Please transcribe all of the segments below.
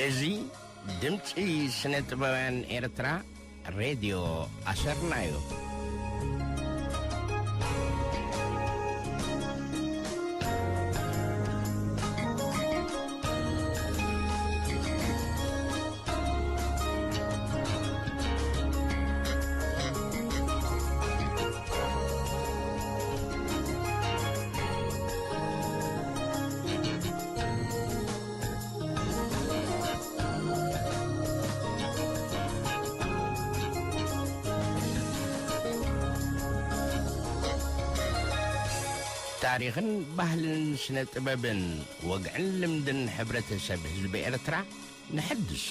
እዚ ድምፂ ስነ ጥበባውያን ኤርትራ ሬድዮ ኣሰርና እዩ። ታሪኽን ባህልን ስነ ጥበብን ወግዕን ልምድን ሕብረተሰብ ህዝቢ ኤርትራ ንሐድሶ።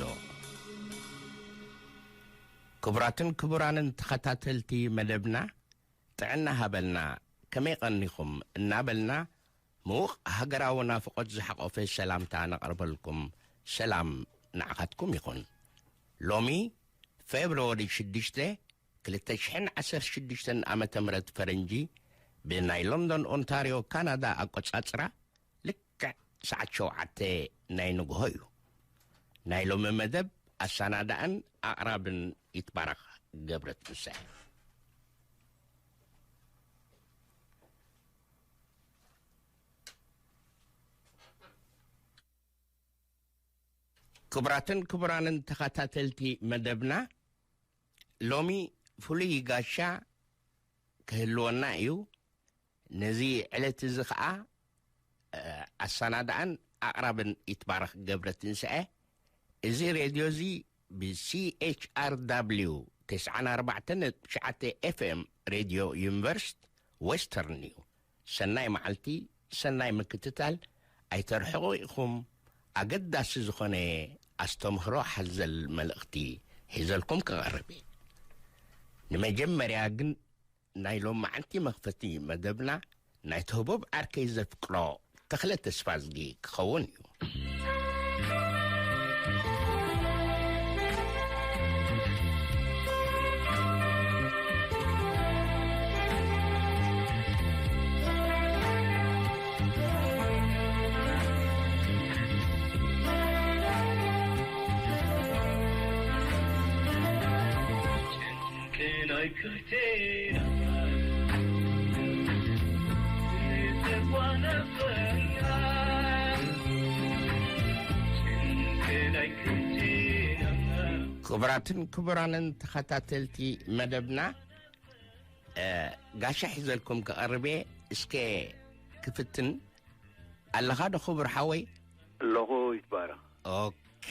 ክቡራትን ክቡራንን ተኸታተልቲ መደብና፣ ጥዕና ሃበልና፣ ከመይ ቀኒኹም እናበልና፣ ምዉቕ ሃገራዊ ናፍቖት ዝሓቖፈ ሰላምታ ነቕርበልኩም። ሰላም ንዓኻትኩም ይኹን። ሎሚ ፌብርዋሪ ሽዱሽተ፣ ክልተ ሽሕን ዓሰርተ ሽዱሽተን ዓመተ ምህረት ፈረንጂ፣ ብናይ ሎንዶን ኦንታርዮ ካናዳ ኣቆጻጽራ፣ ልክዕ ሰዓት ሸውዓተ ናይ ንግሆ እዩ። ናይ ሎሚ መደብ ኣሰናዳእን ኣቕራብን ይትባረኽ ገብረትንሳኤ። ክቡራትን ክቡራንን ተኸታተልቲ መደብና፣ ሎሚ ፍሉይ ጋሻ ክህልወና እዩ። ነዚ ዕለት እዚ ኸኣ፣ እ፣ ኣሰናዳእን ኣቕራብን ይትባረኽ ገብረትንሳኤ። እዚ ሬድዮ እዚ ብ C H R W ተስዓን ኣርባዕተን ነጥቢ ትሽዓተ F M ሬድዮ ዩኒቨርሲቲ ዌስተርን እዩ። ሰናይ መዓልቲ፣ ሰናይ ምክትታል። ኣይተርሕቑ ኢኹም። ኣገዳሲ ዝኾነ ኣስተምህሮ ሓዘል መልእኽቲ ሒዘልኩም ክቐርብ እየ። ንመጀመርያ ግን ናይ ሎማዓንቲ መኽፈቲ መደብና ናይቲ ህቡብ ዓርከይ ዘፍቅሮ ተኽለ ተስፋዝጊ ክኸውን እዩ። ክቡራትን ክቡራንን ተኸታተልቲ መደብና፣ እ፣ ጋሻ ሒዘልኩም ክቐርብ እየ። እስከ ክፍትን ኣለኻ ዶ ክቡር ሓወይ? ኣለኹ ይትባረኽ። ኦኬ።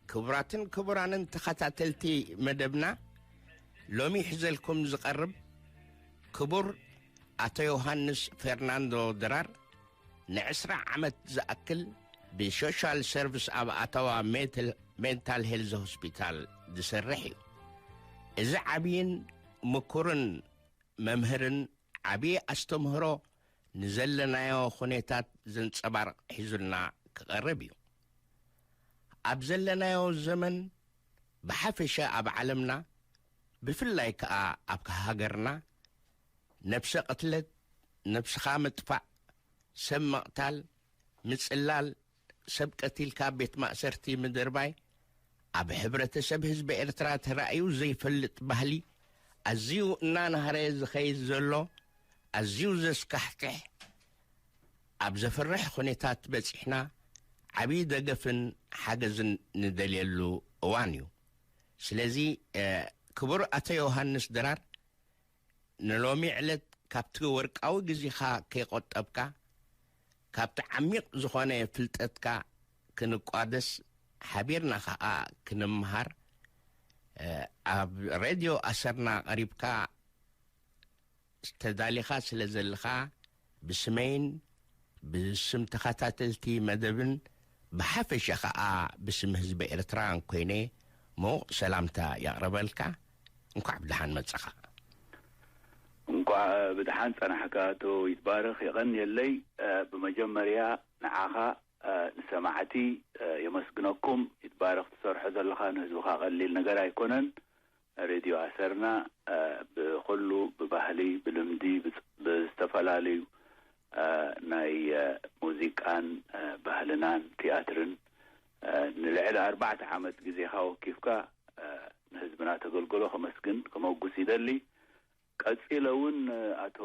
ክቡራትን ክቡራንን ተኸታተልቲ መደብና፣ ሎሚ ሒዘልኩም ዝቐርብ ክቡር ኣቶ ዮሃንስ ፌርናንዶ ድራር ንዕስራ ዓመት ዝኣክል ብሶሻል ሰርቪስ ኣብ ኣታዋ ሜትል-፣ ሜንታል ሄልዝ ሆስፒታል ዝሰርሕ እዩ። እዚ ዓብይን ምኩርን መምህርን ዓብዪ ኣስተምህሮ ንዘለናዮ ኩነታት ዘንጸባርቕ ሒዙልና ክቐርብ እዩ። ኣብ ዘለናዮ ዘመን ብሓፈሻ ኣብ ዓለምና፣ ብፍላይ ከኣ ኣብ ሃገርና፣ ነብሰ ቅትለት፣ ነብስኻ ምጥፋእ፣ ሰብ ምቕታል፣ ምጽላል፣ ሰብ ቀቲልካ ኣብ ቤት ማእሰርቲ ምድርባይ፣ ኣብ ሕብረተሰብ ህዝቢ ኤርትራ ተራእዩ ዘይፈልጥ ባህሊ፣ ኣዝዩ እናናህረ ዝኸይድ ዘሎ፣ ኣዝዩ ዘስካሕክሕ፣ ኣብ ዘፍርሕ ኩነታት በጺሕና፣ ዓብዪ ደገፍን ሓገዝን ንደልየሉ እዋን እዩ። ስለዚ፣ እ፣ ክቡር ኣቶ ዮሃንስ ድራር፣ ንሎሚ ዕለት ካብቲ ወርቃዊ ግዜኻ ከይቆጠብካ፣ ካብቲ ዓሚቕ ዝኾነ ፍልጠትካ ክንቋደስ፣ ሓቢርና ኸኣ ክንምሃር፣ እ፣ ኣብ ሬድዮ ኣሰርና ቀሪብካ ተዳሊኻ ስለ ዘለኻ፣ ብስመይን ብስም ተኸታተልቲ መደብን ብሓፈሻ ኸኣ ብስም ህዝቢ ኤርትራ እንኮይነ ምዉቕ ሰላምታ የቕርበልካ። እንኳዕ ብደሓን መጻኻ። እንኳዕ ብደሓን ጸናሕካ ኣቶ ይትባረኽ፣ የቐንየለይ። እ፣ ብመጀመርያ ንዓኻ፣ እ፣ ንሰማዕቲ፣ እ፣ የመስግነኩም። ይትባረኽ፣ ትሰርሖ ዘለኻ ንህዝብኻ ቀሊል ነገር ኣይኮነን። ሬድዮ ኣሰርና፣ እ፣ ብኹሉ ብባህሊ፣ ብልምዲ፣ ብጽ-፣ ብዝተፈላለዩ፣ እ፣ ናይ፣ እ፣ ሙዚቃን፣ እ፣ ባህልናን ቲያትርን፣ እ፣ ን-፣ ንኣርባዕተ ዓመት ግዜኻ ወኪፍካ፣ እ፣ ንህዝብና ተገልገሎ ከመስግን፣ ከመጉስ ይደሊ። ቀጺለ እውን፣ እ፣ ኣቶ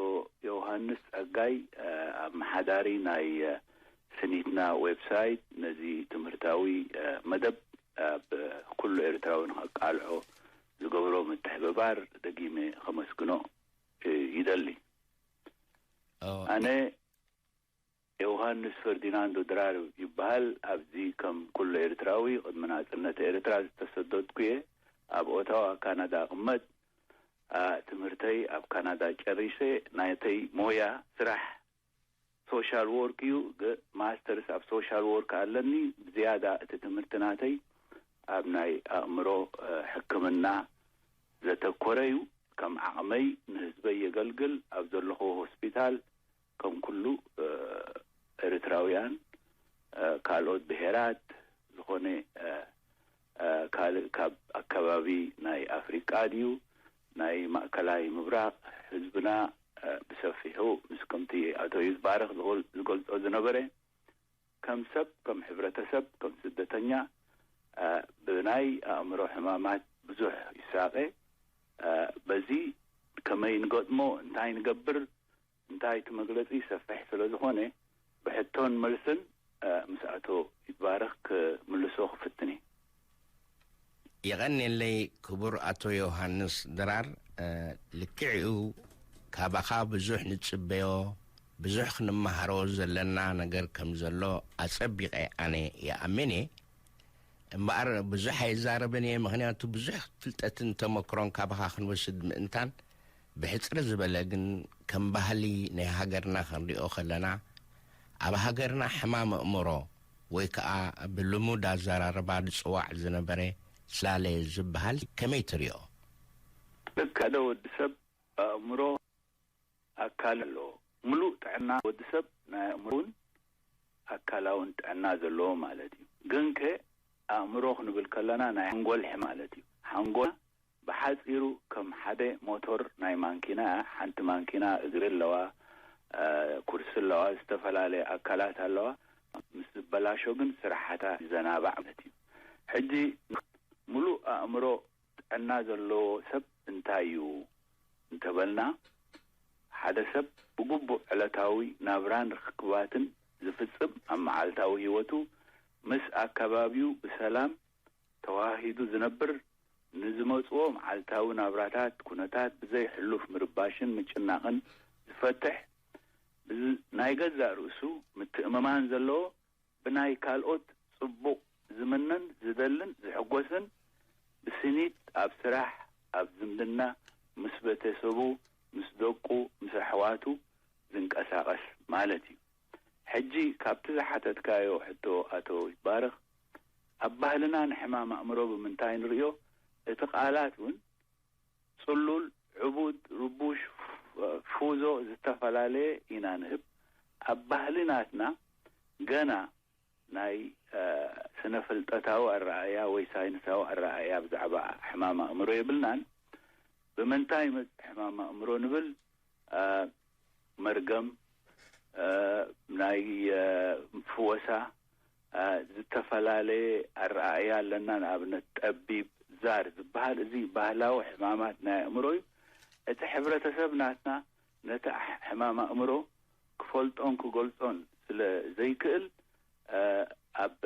ዮሃንስ ጸጋይ፣ እ፣ ኣመሓዳሪ ናይ፣ እ፣ ስኒትና ዌብሳይት፣ ነዚ ትምህርታዊ፣ እ፣ መደብ ኣብ ኩሉ ኤርትራዊ ንኸቃልዖ ዝገብሮ ምትሕብባር ደጊመ ከመስግኖ፣ እ፣ ይደሊ። ኦ። ኣነ ዮሃንስ ፈርዲናንዶ ድራር ይበሃል። ኣብዚ ከም ኩሉ ኤርትራዊ ቅድሚ ናጽነት ኤርትራ ዝተሰደድኩ እየ። ኣብ ኦታዋ ካናዳ እቕመጥ። ኣ፣ ትምህርተይ ኣብ ካናዳ ጨሪሰ፣ ናተይ ሞያ ስራሕ ሶሻል ወርክ እዩ። ግ-፣ ማስተርስ ኣብ ሶሻል ወርክ ኣለኒ። ብዝያዳ እቲ ትምህርቲ ናተይ ኣብ ናይ ኣእምሮ፣ እ፣ ሕክምና ዘተኮረ እዩ። ከም ዓቕመይ ንህዝበይ የገልግል። ኣብ ዘለኹዎ ሆስፒታል ከም ኩሉ፣ እ፣ ኤርትራውያን፣ እ፣ ካልኦት ብሄራት ዝኾነ፣ እ፣ እ፣ ካልእ ካብ ኣከባቢ ናይ ኣፍሪቃ ድዩ ናይ ማእከላይ ምብራቕ ህዝብና፣ እ፣ ብሰፊሑ ምስ ከምቲ ኣቶ ይትባረኽ ዝጎል-፣ ዝገልጾ ዝነበረ ከም ሰብ፣ ከም ሕብረተሰብ፣ ከም ስደተኛ፣ እ፣ ብናይ ኣእምሮ ሕማማት ብዙሕ ይሳቐ። እ፣ በዚ ከመይ ንገጥሞ፣ እንታይ ንገብር፣ እንታይ እቲ መግለጺ ሰፊሕ ስለ ዝኾነ፣ ብሕቶን መልስን፣ እ፣ ምስ ኣቶ ይትባረኽ ክምልሶ ክፍትን እየ። የቐንየለይ ክቡር ኣቶ ዮሃንስ ድራር፣ እ፣ ልክዕ እዩ። ካባኻ ብዙሕ ንጽበዮ፣ ብዙሕ ክንመሃሮ ዘለና ነገር ከም ዘሎ ኣጸቢቐ ኣነ ይኣምን እየ። እምበኣር ብዙሕ ኣይዛረብን እየ፣ ምኽንያቱ ብዙሕ ፍልጠትን ተመክሮን ካባኻ ክንወስድ ምእንታን፣ ብሕጽር ዝበለ ግን ከም ባህሊ ናይ ሃገርና ክንሪኦ ከለና፣ ኣብ ሃገርና ሕማም ኣእምሮ ወይ ከኣ ብልሙድ ኣዘራርባ ዝጽዋዕ ዝነበረ ስላለ ዝበሃል ከመይ ትሪኦ? ልክዕ ዶ ወዲ ሰብ ኣእምሮ ኣካል ኣለዎ። ምሉእ ጥዕና ወዲ ሰብ ናይ ኣእምሮን ኣካላውን ጥዕና ዘለዎ ማለት እዩ። ግንከ ኣእምሮ ክንብል ከለና ናይ ሓንጎል ሕማም ማለት እዩ። ሓንጎል ብሓጺሩ ከም ሓደ ሞቶር ናይ ማንኪና እያ። ሓንቲ ማንኪና እግሪ ኣለዋ፣ እ፣ ኩርሲ ኣለዋ፣ ዝተፈላለየ ኣካላት ኣለዋ። ምስ ዝበላሾ ግን ስራሓታ ይዘናባዕ ማለት እዩ። ሕጂ ምሉእ ኣእምሮ ጥዕና ዘለዎ ሰብ እንታይ እዩ እንተበልና፣ ሓደ ሰብ ብግቡእ ዕለታዊ ናብራን ርክባትን ዝፍጽም፣ ኣብ መዓልታዊ ህይወቱ ምስ ኣከባቢኡ ብሰላም ተዋሂዱ ዝነብር፣ ንዝመጽዎ መዓልታዊ ናብራታት፣ ኩነታት ብዘይ ሕሉፍ ምርባሽን ምጭናቕን ዝፈትሕ፣ ብዝ-፣ ናይ ገዛእ ርእሱ ምትእምማን ዘለዎ፣ ብናይ ካልኦት ጽቡቕ ዝምነን ዝደልን ዝሕጎስን፣ ብስኒት ኣብ ስራሕ፣ ኣብ ዝምድና፣ ምስ ቤተሰቡ፣ ምስ ደቁ፣ ምስ ኣሕዋቱ ዝንቀሳቐስ ማለት እዩ። ሕጂ ካብቲ ዝሓተትካዮ ሕቶ ኣቶ ይትባረኽ፣ ኣብ ባህልና ንሕማም ኣእምሮ ብምንታይ ንርእዮ? እቲ ቃላት እውን ጽሉል፣ ዕቡድ፣ ርቡሽ፣ ፉዞ ዝተፈላለየ ኢና ንህብ። ኣብ ባህሊ ናትና ገና ናይ፣ እ፣ ስነ ፍልጠታዊ ኣረኣእያ ወይ ሳይንሳዊ ኣረኣእያ ብዛዕባ ሕማም ኣእምሮ የብልናን። ብምንታይ ይመጽእ ሕማም ኣእምሮ ንብል፣ እ፣ መርገም፣ እ፣ ናይ፣ እ፣ ፍወሳ፣ እ፣ ዝተፈላለየ ኣረኣእያ ኣለና። ንኣብነት ጠቢብ ዛር ዝበሃል፣ እዚ ባህላዊ ሕማማት ናይ ኣእምሮ እዩ። እቲ ሕብረተሰብ ናትና ነቲ ኣሕ-፣ ሕማም ኣእምሮ ክፈልጦን ክገልጾን ስለ ዘይክእል፣ እ፣ ኣብ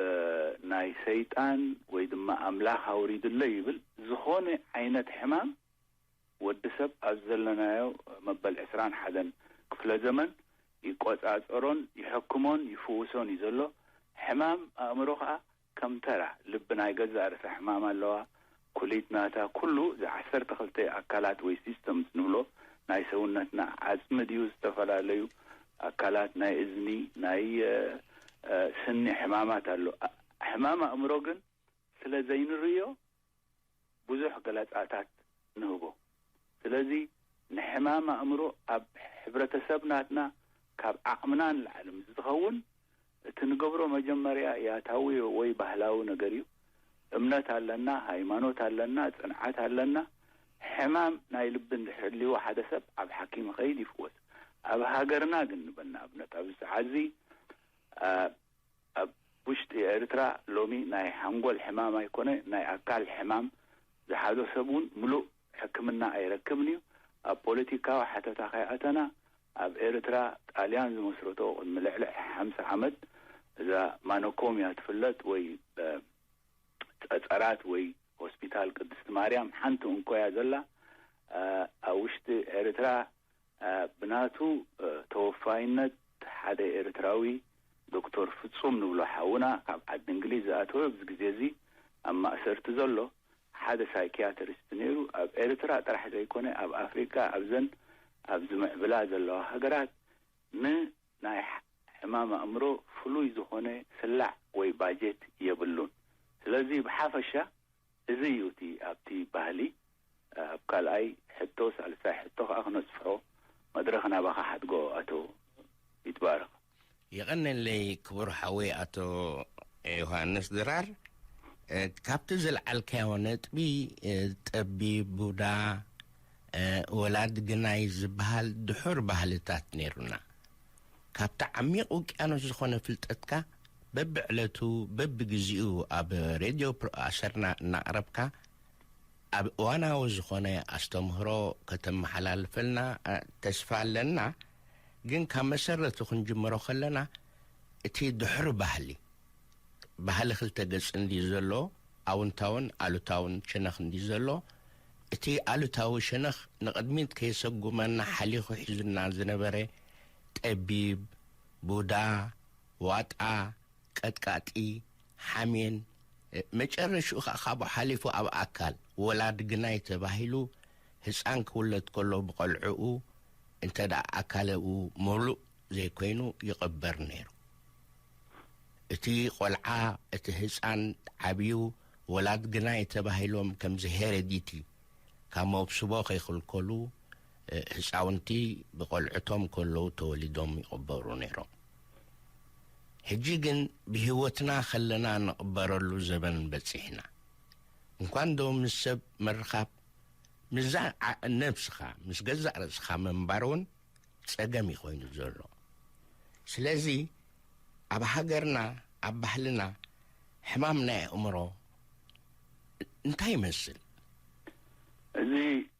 ናይ ሰይጣን ወይ ድማ ኣምላኽ ኣውሪድለይ ይብል። ዝኾነ ዓይነት ሕማም ወዲ ሰብ ኣብ ዘለናዮ መበል ዕስራን ሓደን ክፍለ ዘመን ይቆጻጸሮን ይሕክሞን ይፍውሶን እዩ ዘሎ። ሕማም ኣእምሮ ከኣ ከም ተራ ልቢ ናይ ገዛእ ርእሳ ሕማም ኣለዋ። ኩሊት ናታ ኩሉ እዚ ዓሰርተ ክልተ ኣካላት ወይ ሲስተምስ ንብሎ ናይ ሰውነትና ዓጽሚ ድዩ፣ ዝተፈላለዩ ኣካላት ናይ እዝኒ፣ ናይ፣ እ፣ እ፣ ስኒ ሕማማት ኣሎ። ኣ-፣ ሕማም ኣእምሮ ግን ስለ ዘይንርእዮ ብዙሕ ገለጻታት ንህቦ። ስለዚ ንሕማም ኣእምሮ ኣብ ሕብረተሰብ ናትና ካብ ዓቕምና ንላዕሊ ምስ ዝኸውን፣ እቲ ንገብሮ መጀመርያ ያታዊ ወይ ባህላዊ ነገር እዩ። እምነት ኣለና፣ ሃይማኖት ኣለና፣ ጽንዓት ኣለና። ሕማም ናይ ልቢ እንድሕር ልዎ ሓደ ሰብ ኣብ ሓኪም ይኸይድ ይፍወስ። ኣብ ሃገርና ግን ንበል ንኣብነት ኣብዚ ሰዓት እዚ፣ ኣ፣ ኣብ ውሽጢ ኤርትራ ሎሚ ናይ ሓንጎል ሕማም ኣይኮነ፣ ናይ ኣካል ሕማም ዝሓዞ ሰብ እውን ምሉእ ሕክምና ኣይረክብን እዩ። ኣብ ፖለቲካዊ ሓተታ ከይኣተና፣ ኣብ ኤርትራ ጣልያን ዝመስረቶ ቅድሚ ልዕሊ ሓምሳ ዓመት እዛ ማኖኮምያ ትፍለጥ ወይ፣ እ፣ ጸጸራት ወይ ሆስፒታል ቅድስቲ ማርያም ሓንቲ እንኮያ ዘላ፣ እ፣ ኣብ ውሽጢ ኤርትራ፣ እ፣ ብናቱ፣ እ፣ ተወፋይነት ሓደ ኤርትራዊ ዶክተር ፍጹም ንብሎ ሓውና ካብ ዓዲ እንግሊዝ ዝኣተወ ኣብዚ ግዜ እዚ ኣብ ማእሰርቲ ዘሎ ሓደ ሳይኪያትሪስት ነይሩ። ኣብ ኤርትራ ጥራሕ ዘይኮነ ኣብ ኣፍሪቃ ኣብዘን ኣብ ዝምዕብላ ዘለዋ ሃገራት ንናይ ሕ-፣ ሕማም ኣእምሮ ፍሉይ ዝኾነ ስላዕ ወይ ባጀት የብሉን። ስለዚ ብሓፈሻ እዚ እዩ እቲ ኣብቲ ባህሊ። ኣብ ካልኣይ ሕቶ፣ ሳልሳይ ሕቶ ከኣ ክነስፍሖ መድረኽ ናባኻ ሓድጎ ኣቶ ይትባረኽ። የቐነለይ ክቡር ሓወይ ኣቶ ዮሃንስ ድራር። እ፣ ካብቲ ዘልዓልካዮ ነጥቢ፣ እ፣ ጠቢብ፣ ቡዳ፣ እ፣ ወላድ ግናይ ዝበሃል ድሑር ባህልታት ነይሩና። ካብቲ ዓሚቕ ውቅያኖስ ዝኾነ ፍልጠትካ በብዕለቱ በብግዜኡ ኣብ ሬድዮ ፕሮ-፣ ኣሰርና እናቕረብካ ኣብ እዋናዊ ዝኾነ ኣስተምህሮ ከተመሓላልፈልና፣ እ፣ ተስፋ ኣለና። ግን ካብ መሰረቱ ክንጅምሮ ከለና እቲ ድሑር ባህሊ፣ ባህሊ ክልተ ገጽ እንድዩ ዘሎ፣ ኣውንታውን ኣሉታውን ሸነኽ እንድዩ ዘሎ። እቲ ኣሉታዊ ሸነኽ ንቕድሚት ከየሰጉመና ሓሊኹ ሒዙና ዝነበረ ጠቢብ፣ ቡዳ፣ ዋጣ፣ ቀጥቃጢ፣ ሓሜን፣ መጨረሽኡ ከኣ ካብኡ ሓሊፉ ኣብ ኣካል ወላድ ግናይ ተባሂሉ ህጻን ክውለድ ከሎ ብቆልዕኡ እንተ ደኣ ኣካለኡ ምሉእ ዘይኮይኑ ይቕበር ነይሩ። እቲ ቆልዓ፣ እቲ ህጻን ዓብዩ ወላድ ግናይ ተባሂሎም ከምዚ ሄረዲቲ ካብ መብስቦ ከይኽልከሉ፣ እ፣ ህጻውንቲ ብቆልዕቶም ከለዉ ተወሊዶም ይቕበሩ ነይሮም። ሕጂ ግን ብህይወትና ከለና ንቕበረሉ ዘበን በጺሕና። እንኳን ዶ ምስ ሰብ ምርኻብ፣ ምስዛ ዓ-፣ ነብስኻ፣ ምስ ገዛእ ርእስኻ ምንባር እውን ጸገም እዩ ኮይኑ ዘሎ። ስለዚ ኣብ ሃገርና፣ ኣብ ባህልና ሕማም ናይ ኣእምሮ እንታይ ይመስል? እዚ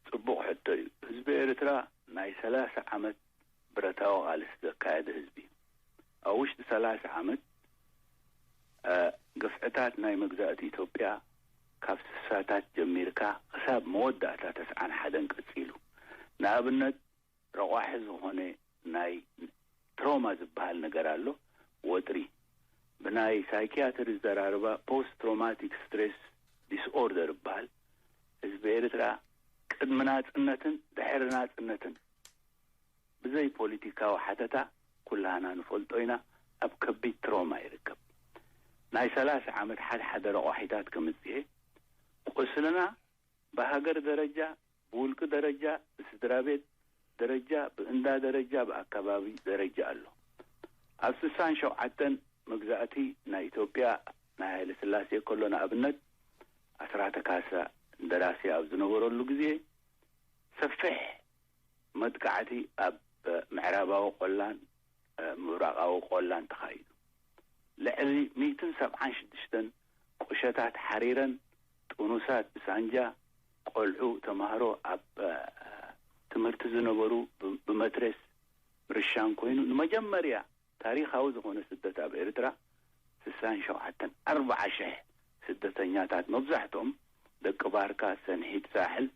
ጽቡቕ ሕቶ እዩ። ህዝቢ ኤርትራ ናይ ሰላሳ ዓመት ብረታዊ ቃልሲ ዘካየደ ህዝቢ እዩ። ኣብ ውሽጢ ሰላሳ ዓመት፣ እ፣ ግፍዕታት ናይ መግዛእቲ ኢትዮጵያ ካብ ስሳታት ጀሚርካ ክሳብ መወዳእታ ተስዓን ሓደን ቀጺሉ። ንኣብነት፣ ረቋሒ ዝኾነ ናይ ትሮማ ዝበሃል ነገር ኣሎ፣ ወጥሪ። ብናይ ሳይኪያትሪ ዘራርባ ፖስት ትሮማቲክ ስትሬስ ዲስኦርደር ይበሃል። ህዝቢ ኤርትራ ቅድሚ ናጽነትን ድሕሪ ናጽነትን ብዘይ ፖለቲካዊ ሓተታ ኩላህና ንፈልጦ ኢና፣ ኣብ ከቢድ ትሮማ ይርከብ። ናይ ሰላሳ ዓመት ሓደ ሓደ ረቋሒታት ከምጽኤ፣ ቁስልና ብሃገር ደረጃ፣ ብውልቂ ደረጃ፣ ብስድራ ቤት ደረጃ፣ ብእንዳ ደረጃ፣ ብኣካባቢ ደረጃ ኣሎ። ኣብ ስሳን ሸውዓተን መግዛእቲ ናይ ኢትዮጵያ ናይ ሃይለ ስላሴ ከሎ፣ ንኣብነት፣ ኣስራተ ካሳ እንደራሴ ኣብ ዝነበረሉ ግዜ፣ ሰፊሕ መጥቃዕቲ ኣብ ምዕራባዊ ቆላን፣ እ፣ ምብራቓዊ ቆላን ተኻይዱ። ልዕሊ ሚእትን ሰብዓን ሽዱሽተን ቁሸታት ሓሪረን፣ ጥኑሳት ብሳንጃ፣ ቆልዑ፣ ተማሃሮ ኣብ፣ እ፣ ትምህርቲ ዝነበሩ ብ-፣ ብመትረየስ ርሻን ኮይኑ፣ ንመጀመርያ ታሪኻዊ ዝኾነ ስደት ኣብ ኤርትራ ስሳን ሸውዓተን፣ ኣርብዓ ሽሕ ስደተኛታት፣ መብዛሕትኦም ደቂ ባርካ፣ ሰንሒት፣ ሳሕል፣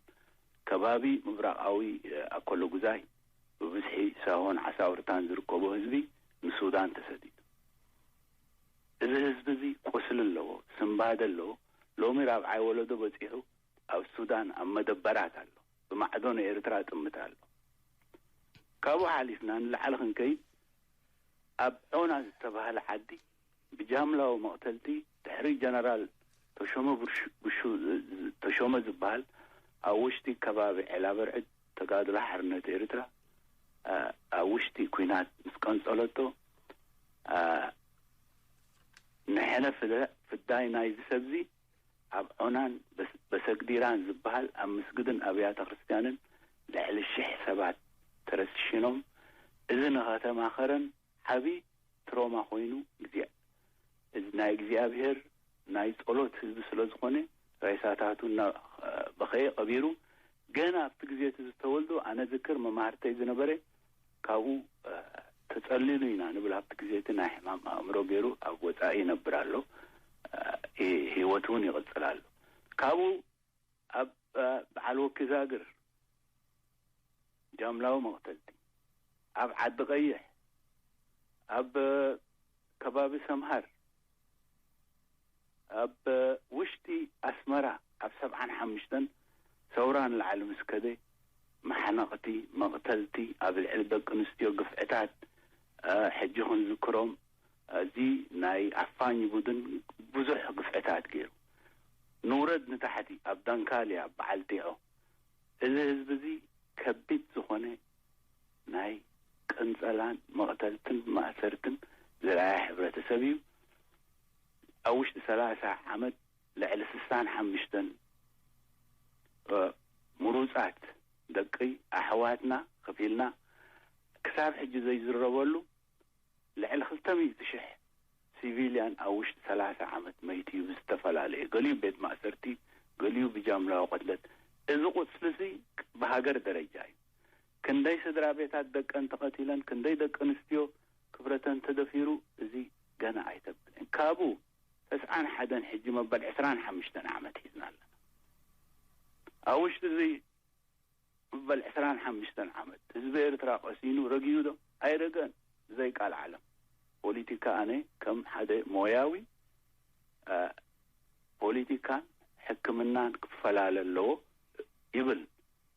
ከባቢ ምብራቓዊ፣ እ፣ ኣኮሎጉዛይ፣ ብብዝሒ ሳሆን ዓሳውርታን ዝርከቦ ህዝቢ ንሱዳን ተሰዲዱ። እዚ ህዝቢ እዚ ቁስሊ ኣለዎ፣ ስንባደ ኣለዎ። ሎሚ ራብዓይ ወለዶ በጺሑ ኣብ ሱዳን ኣብ መደበራት ኣሎ። ብማዕዶ ንኤርትራ ጥምት ኣሎ። ካብኡ ሓሊፍና ንላዕሊ ክንከይድ፣ ኣብ ዖና ዝተባህለ ዓዲ ብጃምላዊ መቕተልቲ ድሕሪ ጀነራል ተሾመ ብርሹ-፣ ብሹ-፣ ተሾመ ዝበሃል ኣብ ውሽጢ ከባቢ ዔላበርዕድ ተጋድሎ ሓርነት ኤርትራ፣ እ፣ ኣብ ውሽጢ ኲናት ምስ ቀንጸለቶ፣ እ፣ ንሕነ ፍደ-፣ ፍዳይ ናይዚ ሰብዚ ኣብ ዖናን በስ-፣ በሰግዲራን ዝበሃል ኣብ መስግድን ኣብያተ ክርስቲያንን ልዕሊ ሽሕ ሰባት ተረሲኖም። እዚ ንኸተማ ከረን ዓቢ ትሮማ ኮይኑ፣ ግዜ እዚ ናይ እግዚኣብሔር ናይ ጸሎት ህዝቢ ስለ ዝኾነ፣ ሬሳታቱ እና በኸየ ቀቢሩ። ገና ኣብቲ ግዜ እቲ ዝተወልዶ ኣነ ዝክር መማህርተይ ዝነበረ፣ ካብኡ ተጸሊሉ ኢና ንብል። ኣብቲ ግዜ እቲ ናይ ሕማም ኣእምሮ ገይሩ ኣብ ወጻኢ ይነብር ኣሎ። ህይወት እውን ይቕጽል ኣሎ። ካብኡ ኣብ በዓል ወኪዛግር ጃምላዊ መቕተልቲ፣ ኣብ ዓዲ ቀይሕ፣ ኣብ ከባቢ ሰምሃር፣ ኣብ ውሽጢ ኣስመራ ኣብ ሰብዓን ሓሙሽተን ሰውራ ንላዕሊ ምስ ከደ፣ ማሕነቕቲ፣ መቕተልቲ፣ ኣብ ልዕሊ ደቂ ኣንስትዮ ግፍዕታት፣ ሕጂ ክንዝክሮም፣ እዚ ናይ ኣፋኝ ቡድን ብዙሕ ግፍዕታት ገይሩ፣ ንውረድ ንታሕቲ ኣብ ዳንካልያ በዓል ጢዖ፣ እዚ ህዝቢ እዚ ከቢድ ዝኾነ ናይ ቅንጸላን መቕተልትን ማእሰርትን ዝረኣየ ሕብረተሰብ እዩ። ኣብ ውሽጢ ሰላሳ ዓመት ልዕሊ ስሳን ሓሙሽተን ምሩጻት ደቂ ኣሕዋትና ከፊልና ክሳብ ሕጂ ዘይዝረበሉ ልዕሊ ክልተ ሚእቲ ሽሕ ሲቪልያን ኣብ ውሽጢ ሰላሳ ዓመት መይቱ እዩ ብዝተፈላለየ። ገሊኡ ቤት ማእሰርቲ፣ ገሊኡ ብጃምላዊ ቅትለት። እዚ ቁጽሊ እዚ ብሃገር ደረጃ እዩ። ክንደይ ስድራ ቤታት ደቀን ተቐቲለን፣ ክንደይ ደቂ ኣንስትዮ ክብረተን ተደፊሩ፣ እዚ ገና ኣይተብቅዕን። ካብኡ ተስዓን ሓደን ሕጂ መበል ዕስራን ሓሙሽተን ዓመት ሒዝና ኣለና። ኣብ ውሽጢ እዚ መበል ዕስራን ሓሙሽተን ዓመት ህዝቢ ኤርትራ ቀሲኑ ረጊኡ ዶ? ኣይረገን። ብዘይ ቃል ዓለም ፖሊቲካ ኣነ ከም ሓደ ሞያዊ ፖሊቲካን ሕክምናን ክፈላለ ኣለዎ ይብል።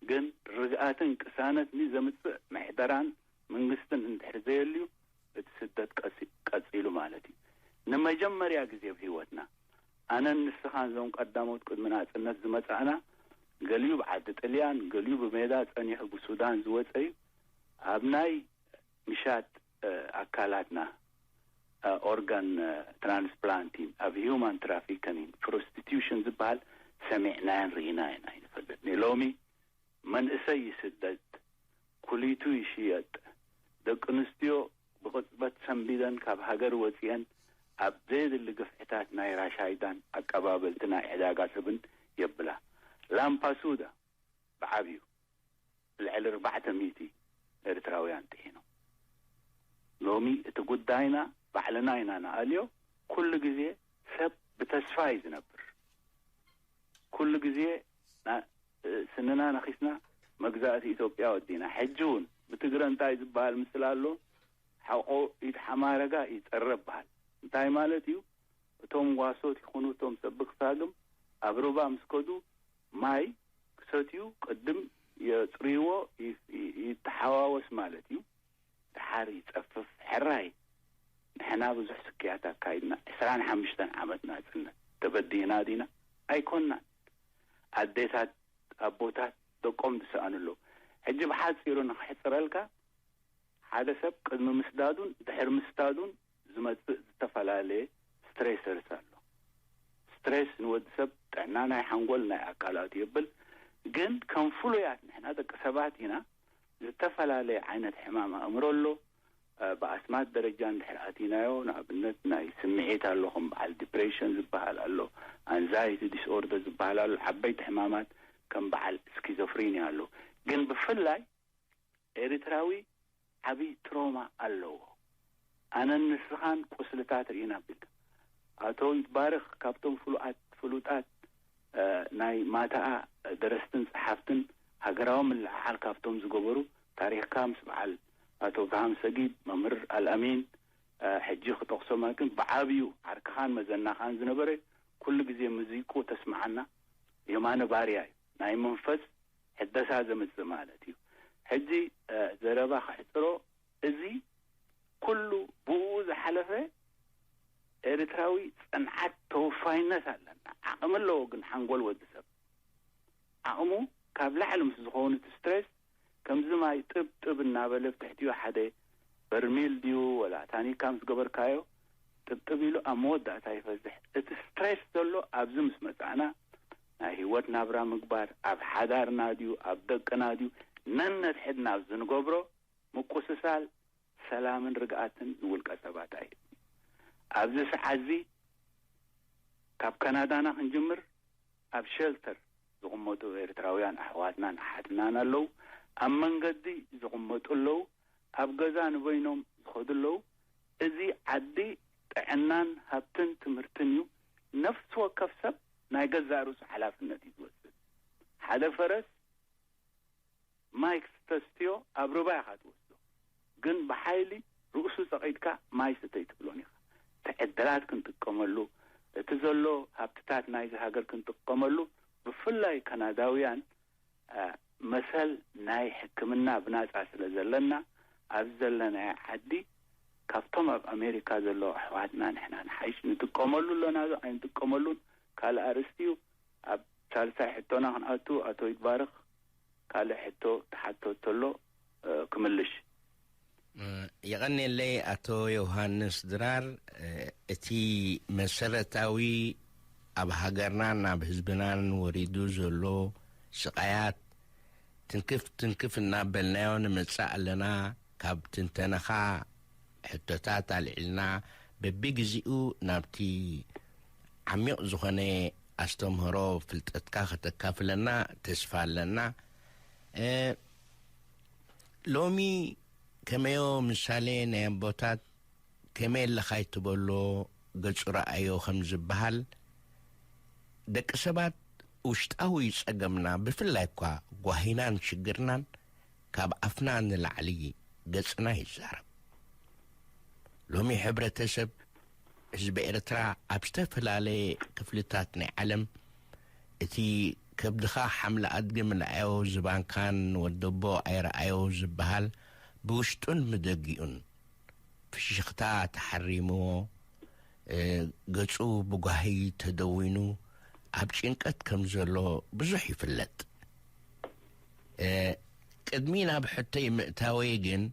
ግን ርግኣትን ቅሳነትን ዘምጽእ ምሕደራን መንግስትን እንድሕር ዘየልዩ እቲ ስደት ቀጺሉ ማለት እዩ። ንመጀመርያ ግዜ ኣብ ህይወትና ኣነን ንስኻን እዞም ቀዳሞት ቅድሚ ናጽነት ዝመጻእና፣ ገሊኡ ብዓዲ ጥልያን፣ ገሊኡ ብሜዳ ጸኒሑ ብሱዳን ዝወጸ እዩ። ኣብ ናይ ምሻት ኣካላትና ኦርጋን ትራንስፕላንቲን፣ ኣብ ሂውማን ትራፊከኒን፣ ፕሮስቲቱሽን ዝበሃል ሰሚዕናያን ርኢናያን ኣይንፈልጥን። ሎሚ መንእሰይ ይስደድ፣ ኩሊቱ ይሽየጥ፣ ደቂ ኣንስትዮ ብቕጽበት ሰንቢደን ካብ ሃገር ወጺአን ኣብ ዘየድሊ ግፍዕታት ናይ ራሻይዳን ኣቀባበልቲ ናይ ዕዳጋ ሰብን የብላ። ላምፓሱዳ ብዓብዩ ልዕሊ ኣርባዕተ ሚእቲ ኤርትራውያን ጥሒኖም። ሎሚ እቲ ጉዳይና ባዕልና ኢና ንኣልዮ። ኩሉ ግዜ ሰብ ብተስፋ እዩ ዝነብር። ኩሉ ግዜ ስንና ነኺስና መግዛእቲ ኢትዮጵያ ወዲና። ሕጂ እውን ብትግረ እንታይ ዝበሃል ምስል ኣሎ? ሓቆ ኢድ ሓማረጋ ይጸረ በሃል። እንታይ ማለት እዩ? እቶም ጓሶት ይኹኑ እቶም ሰብ ክሳግም ኣብ ሩባ ምስ ከዱ ማይ ክሰትዩ ቅድም የጽርይዎ፣ ይተሓዋወስ ማለት እዩ። ደሓር ይጸፍፍ። ሕራይ ንሕና ብዙሕ ስክያት ኣካይድና። ዕስራን ሓሙሽተን ዓመት ናጽነት ተበዲህና ዲና? ኣይኮናን። ኣዴታት ኣቦታት ደቆም ዝሰኣኑ ኣለዉ። ሕጂ ብሓጺሩ ንኽሕጽረልካ፣ ሓደ ሰብ ቅድሚ ምስዳዱን ድሕሪ ምስዳዱን ዝመጽእ ዝተፈላለየ ስትሬሰርስ ኣሎ። ስትሬስ ንወዲ ሰብ ጥዕና ናይ ሓንጎል ናይ ኣካላቱ የብል። ግን ከም ፍሉያት ንሕና ደቂ ሰባት ኢና። ዝተፈላለየ ዓይነት ሕማም ኣእምሮ ኣሎ። ብኣስማት ደረጃ እንድሕር ኣቲናዮ፣ ንኣብነት ናይ ስምዒት ኣሎ፣ ከም በዓል ዲፕሬሽን ዝበሃል ኣሎ፣ ኣንዛይቲ ዲስኦርደር ዝበሃል ኣሎ፣ ዓበይቲ ሕማማት ከም በዓል ስኪዞፍሪኒያ ኣሎ። ግን ብፍላይ ኤርትራዊ ዓብዪ ትሮማ ኣለዎ። ኣነን ንስኻን ቁስልታት ርኢና ቢልካ። ኣቶ ይትባረክ ካብቶም ፍሉኣት ፍሉጣት ናይ ማታኣ ደረስትን ጸሓፍትን ሃገራዊ ምልዕዓል ካብቶም ዝገበሩ፣ ታሪኽካ ምስ በዓል ኣቶ ብርሃም ሰጊድ፣ መምህር ኣልኣሚን፣ ሕጂ ክጠቕሶም ግን ብዓብዩ ዓርክኻን መዘናኻን ዝነበረ፣ ኩሉ ግዜ ሙዚቁ ተስምዓና የማነ ባርያ እዩ። ናይ መንፈስ ሕደሳ ዘምጽእ ማለት እዩ። ሕጂ ዘረባ ክሕጽሮ፣ እዚ ኩሉ ብኡ ዝሓለፈ ኤርትራዊ ጽንዓት ተወፋይነት ኣለና። ዓቕሚ ኣለዎ ግን ሓንጎል ወዲ ሰብ ዓቕሙ ካብ ላዕሊ ምስ ዝኾኑ እቲ ስትሬስ ከምዚ ማይ ጥብ ጥብ እናበለ ብትሕቲኡ ሓደ በርሚል ድዩ ወላ ታኒካ ምስ ገበርካዮ ጥብጥብ ኢሉ ኣብ መወዳእታ ይፈዝሕ። እቲ ስትሬስ ዘሎ ኣብዚ ምስ መጻእና ናይ ህይወት ናብራ ምግባር፣ ኣብ ሓዳርና ድዩ ኣብ ደቅና ድዩ ነነድሕድና ኣብዚ ንገብሮ ምቁስሳል ሰላምን ርግኣትን ንውልቀ ሰባት ኣይህብን። ኣብዚ ሰዓት እዚ ካብ ካናዳና ክንጅምር፣ ኣብ ሸልተር ዝቕመጡ ኤርትራውያን ኣሕዋትናን ኣሓትናን ኣለዉ። ኣብ መንገዲ ዝቕመጡ ኣለዉ። ኣብ ገዛ ንበይኖም ዝኸዱ ኣለዉ። እዚ ዓዲ ጥዕናን ሃብትን ትምህርትን እዩ። ነፍሲ ወከፍ ሰብ ናይ ገዛእ ርእሱ ሓላፍነት እዩ ዝወስድ። ሓደ ፈረስ ማይ ክስተስትዮ ኣብ ሩባ ኢኻ ትወስዶ። ግን ብሓይሊ ርእሱ ጸቒጥካ ማይ ስተይ ትብሎን ኢኻ። እቲ ዕድላት ክንጥቀመሉ፣ እቲ ዘሎ ሃብትታት ናይዚ ሃገር ክንጥቀመሉ፣ ብፍላይ ካናዳውያን፣ እ፣ መሰል ናይ ሕክምና ብናጻ ስለ ዘለና፣ ኣብዚ ዘለናዮ ዓዲ ካብቶም ኣብ ኣሜሪካ ዘለዉ ኣሕዋትና ንሕና ንሓይሽ። ንጥቀመሉ ኣለና ዶ ኣይንጥቀመሉን ካልእ ኣርእስቲ እዩ። ኣብ ሳልሳይ ሕቶና ክንኣቱ፣ ኣቶ ይትባረኽ ካልእ ሕቶ ተሓቶ ተሎ፣ እ፣ ክምልሽ። እ፣ የቐንየለይ ኣቶ ዮሃንስ ድራር። እ፣ እቲ መሰረታዊ ኣብ ሃገርናን ኣብ ህዝብናን ወሪዱ ዘሎ ስቓያት ትንክፍ ትንክፍ እናበልናዮ ንመጽእ ኣለና። ካብ ትንተነኻ ሕቶታት ኣልዒልና በቢግዜኡ ናብቲ ዓሚቕ ዝኾነ ኣስተምህሮ ፍልጠትካ ከተካፍለና ተስፋ ኣለና። እ፣ ሎሚ ከመዮ ምሳሌ ናይ ኣቦታት ከመይ ኣለኻ ይትበሎ ገጹ ረኣዮ ከም ዝበሃል፣ ደቂ ሰባት ውሽጣዊ ጸገምና፣ ብፍላይ እኳ ጓሂናን ሽግርናን፣ ካብ ኣፍና ንላዕሊ ገጽና ይዛረብ። ሎሚ ሕብረተሰብ ህዝቢ ኤርትራ ኣብ ዝተፈላለየ ክፍልታት ናይ ዓለም፣ እቲ ከብድኻ ሓምሊ ኣድጊ ምልኣዮ ዝባንካን ወደቦ ኣይረኣዮ ዝበሃል፣ ብውሽጡን ብደጊኡን ፍሽኽታ ተሓሪምዎ፣ እ፣ ገጹ ብጓሂ ተደዊኑ ኣብ ጭንቀት ከም ዘሎ ብዙሕ ይፍለጥ። እ፣ ቅድሚ ናብ ሕቶይ ምእታወይ ግን፣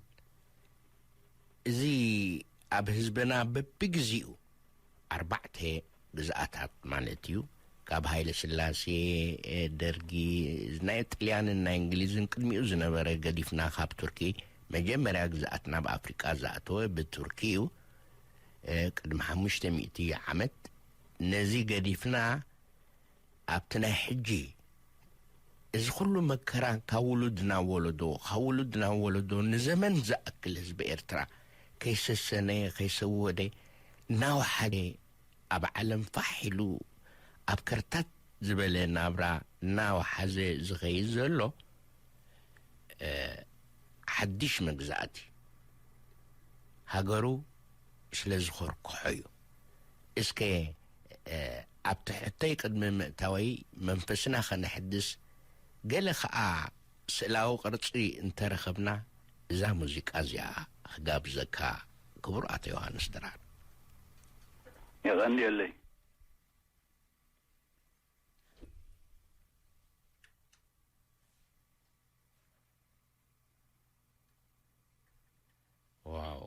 እዚ ኣብ ህዝብና በብግዜኡ ኣርባዕተ ግዝኣታት ማለት እዩ፣ ካብ ሃይለ ስላሴ፣ እ፣ ደርጊ፣ ናይ ጥልያንን ናይ እንግሊዝን ቅድሚኡ ዝነበረ ገዲፍና ካብ ቱርኪ፣ መጀመርያ ግዝኣት ናብ ኣፍሪቃ ዝኣተወ ብቱርኪ እዩ። እ፣ ቅድሚ ሓሙሽተ ሚእቲ ዓመት ነዚ ገዲፍና ኣብቲ ናይ ሕጂ፣ እዚ ኩሉ መከራ ካብ ውሉድ ናብ ወለዶ፣ ካብ ውሉድ ናብ ወለዶ ንዘመን ዝኣክል ህዝቢ ኤርትራ ከይሰሰነ፣ ከይሰወደ፣ እናወሓደ ኣብ ዓለም ፋሕ ኢሉ ኣብ ከርታት ዝበለ ናብራ እናወሓዘ ዝኸይድ ዘሎ፣ እ፣ ሓድሽ መግዛእቲ ሃገሩ ስለ ዝኸርክሖ እዩ። እስከ፣ እ፣ ኣብቲ ሕቶይ ቅድሚ ምእታወይ መንፈስና ከነሕድስ፣ ገለ ኸኣ ስእላዊ ቅርጺ እንተረኸብና፣ እዛ ሙዚቃ እዚኣ ክጋብዘካ፣ ክቡር ኣቶ ዮሃንስ ድራር። የቐንየለይ። ዋው።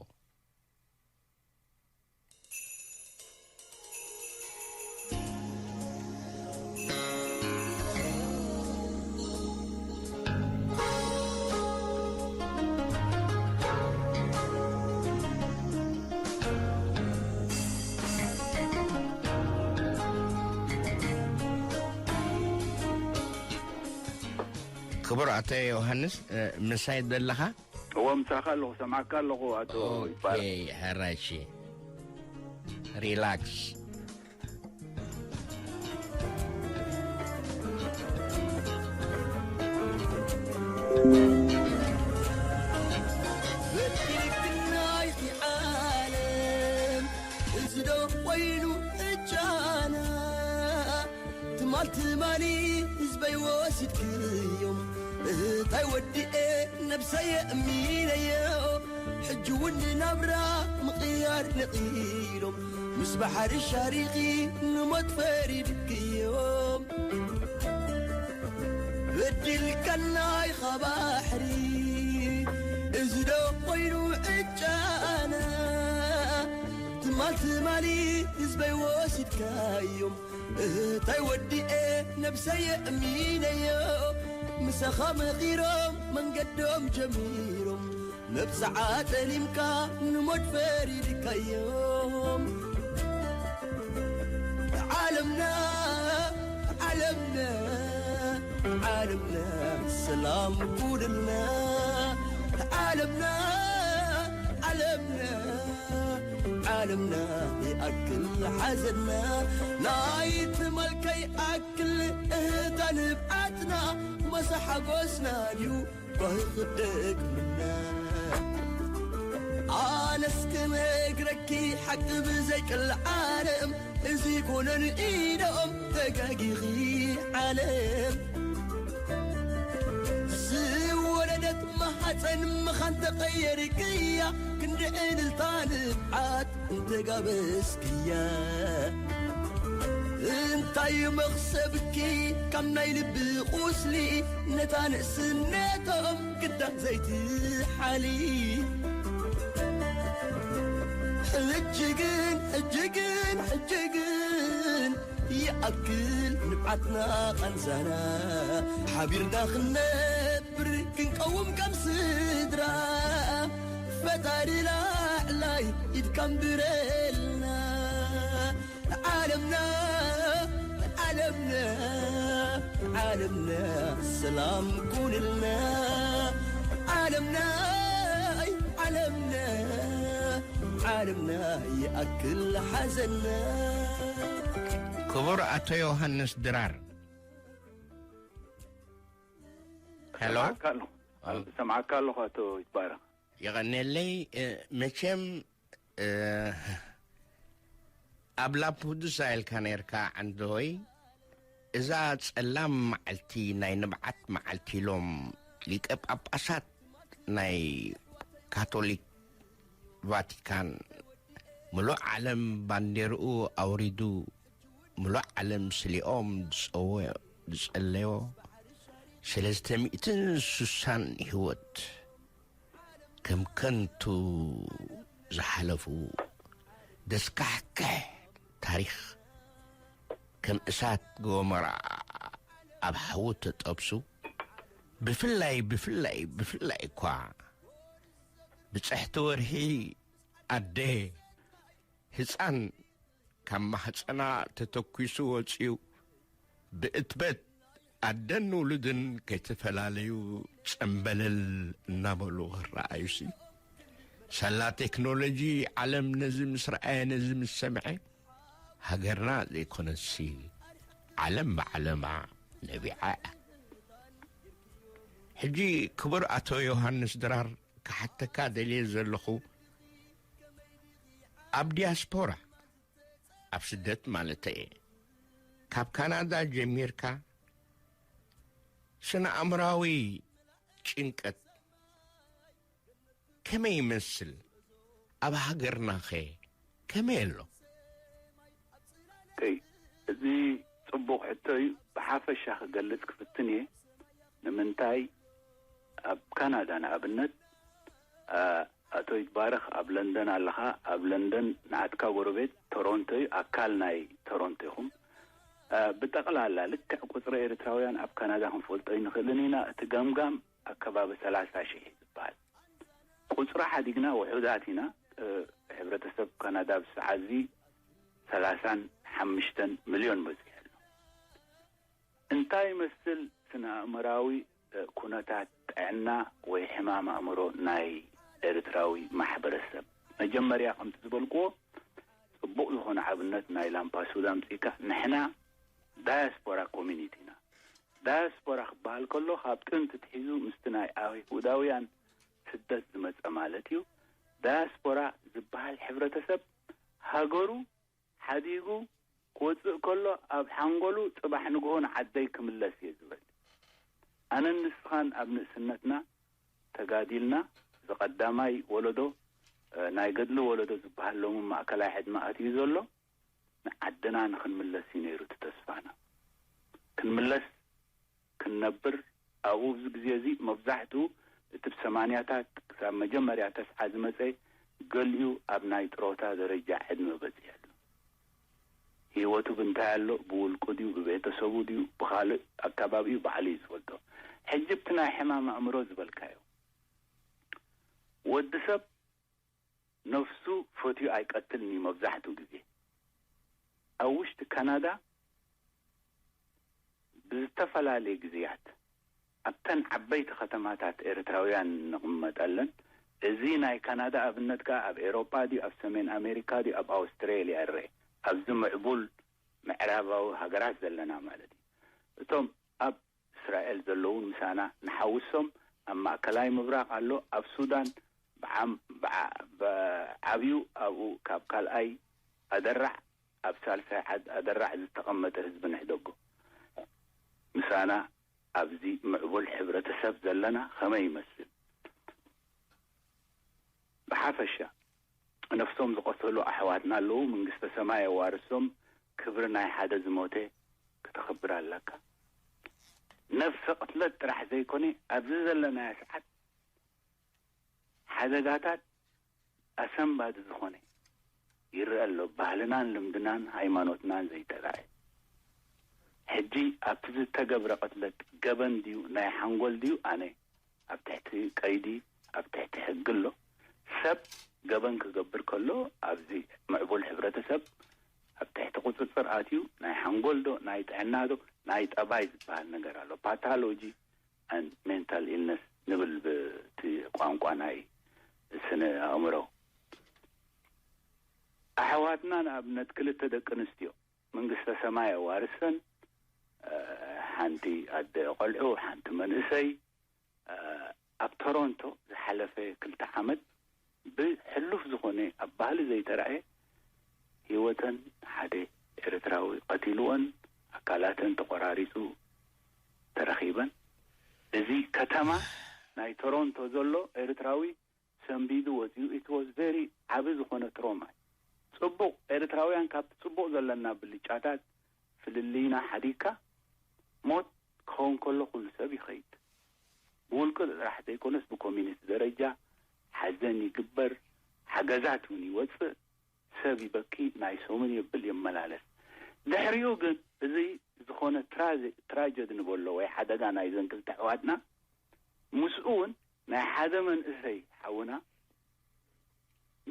ክቡር ኣቶ ዮሃንስ፣ እ፣ ምሳይ ዘለኻ? እወ፣ ምሳኻ ኣለኹ፣ ሰምዓካ ኣለኹ ኣቶ ኦኬ፣ ይባረክ። ሕራይ፣ እሺ። ሪላክስ። በኪልክናይ ዓለም፣ እዚ ዶ ኮይኑ ዕጫና? ትማል ትማሊ ህዝበይ ወሲድክዮም፣ እህታይ ወዲኤ ነብሰየ እሚነዮ። ሕጂ እውን ንናብራ ምቕያር ነቒሎም፣ ምስ ባሕሪ ሻሪኺ ንሞት ፈሪድክዮም። በዲልካና ኢኻ ባሕሪ፣ እዚ ዶ ኮይኑ ዕጫና? ትማል ትማሊ ህዝበይ ወሲድካዮም፣ እህታይ ወዲኤ ነብሰየ እሚነዮ። ምሳኻ መኺሮም መንገዶም ጀሚሮም፣ መብጽዓ ጠሊምካ ንሞት ፈሪድካዮም። ዓለምና ሰላም ኩንልና። ዓለምና ዓለምና ዓለምና ይኣክል ሓዘንና። ናይ ትማል ከይኣክል እህታ ንብዓትና፣ መሳ ሓጎስና ድዩ ባህኽ ደግምና። ኣነስ ክነግረኪ ሓቂ ብዘይቅል ዓለም፣ እዚ ኮነን ኢዶም ተጋጊኺ ዓለም። ዝወለደት ማሓፀን ምኻን ተቐየርክያ፣ ክንዲ ዕልልታ ንብዓት እንተጋበስክያ። እንታይ መኽሰብኪ ካብ ናይ ልቢ ቁስሊ፣ ነታ ንእስነቶም ግዳ ዘይትሓሊ። ሕጂ ግን፣ ሕጂ ግን፣ ሕጂ ግን ይኣክል ንብዓትና ቃንዛና፣ ሓቢርና ክንነብር ክንቀውም ከም ስድራ። ፈጣሪ ላዕላይ ኢድካ ንብረልና። ዓለምና ዓለምና ዓለምና ሰላም ኩንልና። ዓለምና ዓለምና ዓለምና ይኣክል ሓዘንና። ክቡር ኣቶ ዮሃንስ ድራር። ሄሎ። ሰማዕካ ኣለኹ። ሰማዕካ ኣለኹ ኣቶ ይትባረኽ። የቐንየለይ። እ፣ መቸም፣ እ፣ ኣብ ላምፐዱዛ ኢልካ ነርካ ዓንዲ ሆይ። እዛ ጸላም መዓልቲ፣ ናይ ንብዓት መዓልቲ ኢሎም ሊቀ ጳጳሳት ናይ ካቶሊክ ቫቲካን፣ ምሉእ ዓለም ባንዴርኡ ኣውሪዱ፣ ምሉእ ዓለም ስሊኦም ዝጸወ-፣ ዝጸለዮ፣ ስለ ዝተሚእትን ስሳን ህይወት ከም ከንቱ ዝሓለፉ፣ ደስካሕክሕ ታሪኽ ከም እሳት ጎመራ ኣብ ሓዊ ተጠብሱ፣ ብፍላይ፣ ብፍላይ፣ ብፍላይ እኳ ብጽሕቲ ወርሒ ኣደ ህጻን ካብ ማህጸና ተተኲሱ ወጺኡ፣ ብእትበት ኣደን ውሉድን ከይተፈላለዩ ጸምበለል እናበሉ ክረኣዩሲ፣ ሳላ ቴክኖሎጂ ዓለም ነዚ ምስ ረኣየ፣ ነዚ ምስ ሰምዐ፣ ሃገርና ዘይኮነሲ ዓለም ብዓለማ ነቢዓ እያ። ሕጂ ክቡር ኣቶ ዮሃንስ ድራር፣ ክሓተካ ደልየ ዘለኹ፣ ኣብ ዲያስፖራ፣ ኣብ ስደት ማለተይ እየ፣ ካብ ካናዳ ጀሚርካ ስነ ኣእምራዊ ጭንቀት ከመይ ይመስል? ኣብ ሃገርናኸ ከመይ ኣሎ? ኦኬ፣ እዚ ጽቡቕ ሕቶ እዩ። ብሓፈሻ ክገልጽ ክፍትን እየ። ንምንታይ ኣብ ካናዳ ንኣብነት፣ ኣ-፣ ኣቶ ይትባረኽ ኣብ ለንደን ኣለኻ። ኣብ ለንደን ንዓትካ ጎረቤት ቶሮንቶ እዩ፣ ኣካል ናይ ቶሮንቶ ኢኹም። ኣ፣ ብጠቕላላ ልክዕ ቁጽሪ ኤርትራውያን ኣብ ካናዳ ክንፈልጦ ኣይንኽእልን ኢና። እቲ ገምጋም ኣከባቢ ሰላሳ ሺሕ እዩ ዝበሃል። ቁጽሪ ሓዲግና ውሑዳት ኢና። እ፣ ሕብረተሰብ ካናዳ ኣብዚ ሰዓት እዚ ሰላሳን ሓሙሽተን ሚልዮን በጺሑ ኣሎ። እንታይ ይመስል ስነ ኣእምራዊ፣ እ፣ ኩነታት ጥዕና ወይ ሕማም ኣእምሮ ናይ ኤርትራዊ ማሕበረሰብ? መጀመርያ ከምቲ ዝበልክዎ፣ ጽቡቕ ዝኾነ ኣብነት ናይ ላምፓሱዳ ኣምጺእካ። ንሕና ዳያስፖራ ኮሚኒቲ ኢና። ዳያስፖራ ክበሃል ከሎ፣ ካብ ጥንቲ ትሒዙ ምስቲ ናይ ኣይሁዳውያን ስደት ዝመጸ ማለት እዩ። ዳያስፖራ ዝበሃል ሕብረተሰብ ሃገሩ ሓዲጉ ክወጽእ ከሎ፣ ኣብ ሓንጎሉ ጽባሕ ንግሆ ንዓደይ ክምለስ እየ ዝብል። ኣነን ንስኻን ኣብ ንእስነትና ተጋዲልና፣ እዚ ቀዳማይ ወለዶ፣ እ፣ ናይ ገድሊ ወለዶ ዝበሃል ሎሚ ማእከላይ ዕድመ ኣትዩ ዘሎ፣ ንዓድና ንኽንምለስ እዩ ነይሩ እቲ ተስፋና። ክንምለስ፣ ክንነብር፣ ኣብኡ ኣብዚ ግዜ እዚ መብዛሕትኡ እቲ ብሰማንያታት ክሳብ መጀመርያ ተስዓ ዝመጸ፣ ገሊኡ ኣብ ናይ ጥሮታ ደረጃ ዕድመ በጺሑ ኣሎ። ህይወቱ ብንታይ ኣሎ? ብውልቁ ድዩ? ብቤተሰቡ ድዩ? ብኻልእ ኣካባቢኡ ባዕሉ እዩ ዝፈልጦ። ሕጂ ብቲ ናይ ሕማም ኣእምሮ ዝበልካዮ፣ ወዲ ሰብ ነፍሱ ፈትዩ ኣይቀትልን እዩ መብዛሕትኡ ግዜ። ኣብ ውሽጢ ካናዳ ብዝተፈላለየ ግዜያት ኣብተን ዓበይቲ ከተማታት ኤርትራውያን ንቕመጠለን። እዚ ናይ ካናዳ ኣብነት ከኣ ኣብ ኤሮጳ ድዩ፣ ኣብ ሰሜን ኣሜሪካ ድዩ፣ ኣብ ኣውስትሬልያ ይረአ፣ ኣብዚ ምዕቡል ምዕራባዊ ሃገራት ዘለና ማለት እዩ። እቶም ኣብ እስራኤል ዘለውን ምሳና ንሓውሶም። ኣብ ማእከላይ ምብራቕ ኣሎ፣ ኣብ ሱዳን ብዓም- ብዓ- ብዓብዩ ኣብኡ ካብ ካልኣይ ኣደራዕ ኣብ ሳልሳይ ዓድ ኣደራዕ ዝተቐመጠ ህዝቢ ንሕደጎ። ምሳና ኣብዚ ምዕቡል ሕብረተሰብ ዘለና ከመይ ይመስል? ብሓፈሻ ነፍሶም ዝቐተሉ ኣሕዋትና ኣለዉ። መንግስተ ሰማይ የዋርሶም። ክብሪ ናይ ሓደ ዝሞተ ክተኽብር ኣለካ። ነፍሰ ቅትለት ጥራሕ ዘይኮነ ኣብዚ ዘለናዮ ሰዓት ሓደጋታት ኣሰንባዲ ዝኾነ ይረአ ኣሎ። ባህልናን ልምድናን ሃይማኖትናን ዘይተራእየ። ሕጂ ኣብቲ ዝተገብረ ቅትለት ገበን ድዩ ናይ ሓንጎል ድዩ ኣነ ኣብ ትሕቲ ቀይዲ ኣብ ትሕቲ ሕጊ ኣሎ። ሰብ ገበን ክገብር ከሎ ኣብዚ ምዕቡል ሕብረተሰብ ኣብ ትሕቲ ቁፅፅር ኣትዩ ናይ ሓንጎል ዶ ናይ ጥዕና ዶ ናይ ጠባይ ዝበሃል ነገር ኣሎ። ፓታሎጂ and mental illness ንብል ብቲ ቋንቋ ናይ ስነ ኣእምሮ። ኣሕዋትና ንኣብነት ክልተ ደቂ ኣንስትዮ መንግስተ ሰማይ ኣዋርሰን ሓንቲ ኣደ ቆልዑ ሓንቲ መንእሰይ ኣብ ቶሮንቶ ዝሓለፈ ክልተ ዓመት ብሕሉፍ ዝኾነ ኣብ ባህሊ ዘይተራእየ ህይወተን ሓደ ኤርትራዊ ቀቲልወን ኣካላተን ተቆራሪፁ ተረኺበን። እዚ ከተማ ናይ ቶሮንቶ ዘሎ ኤርትራዊ ሰንቢዱ ወፂኡ። It was very ዓቢ ዝኾነ ትሮማ። ፅቡቕ ኤርትራውያን ካብቲ ፅቡቕ ዘለና ብልጫታት ፍልልይና ሓዲግካ ሞት ክኸውን ከሎ ኩሉ ሰብ ይኸይድ። ብውልቂ ጥራሕ ዘይኮነስ ብኮሚኒቲ ደረጃ ሓዘን ይግበር፣ ሓገዛት እውን ይወፅእ። ሰብ ይበኪ፣ ናይ ሰሙን የብል የመላለስ። ድሕሪኡ ግን እዚ ዝኾነ ትራጀዲ ንበሎ ወይ ሓደጋ ናይ ዘንክልተ ኣሕዋትና ምስኡ እውን ናይ ሓደ መንእሰይ ሓውና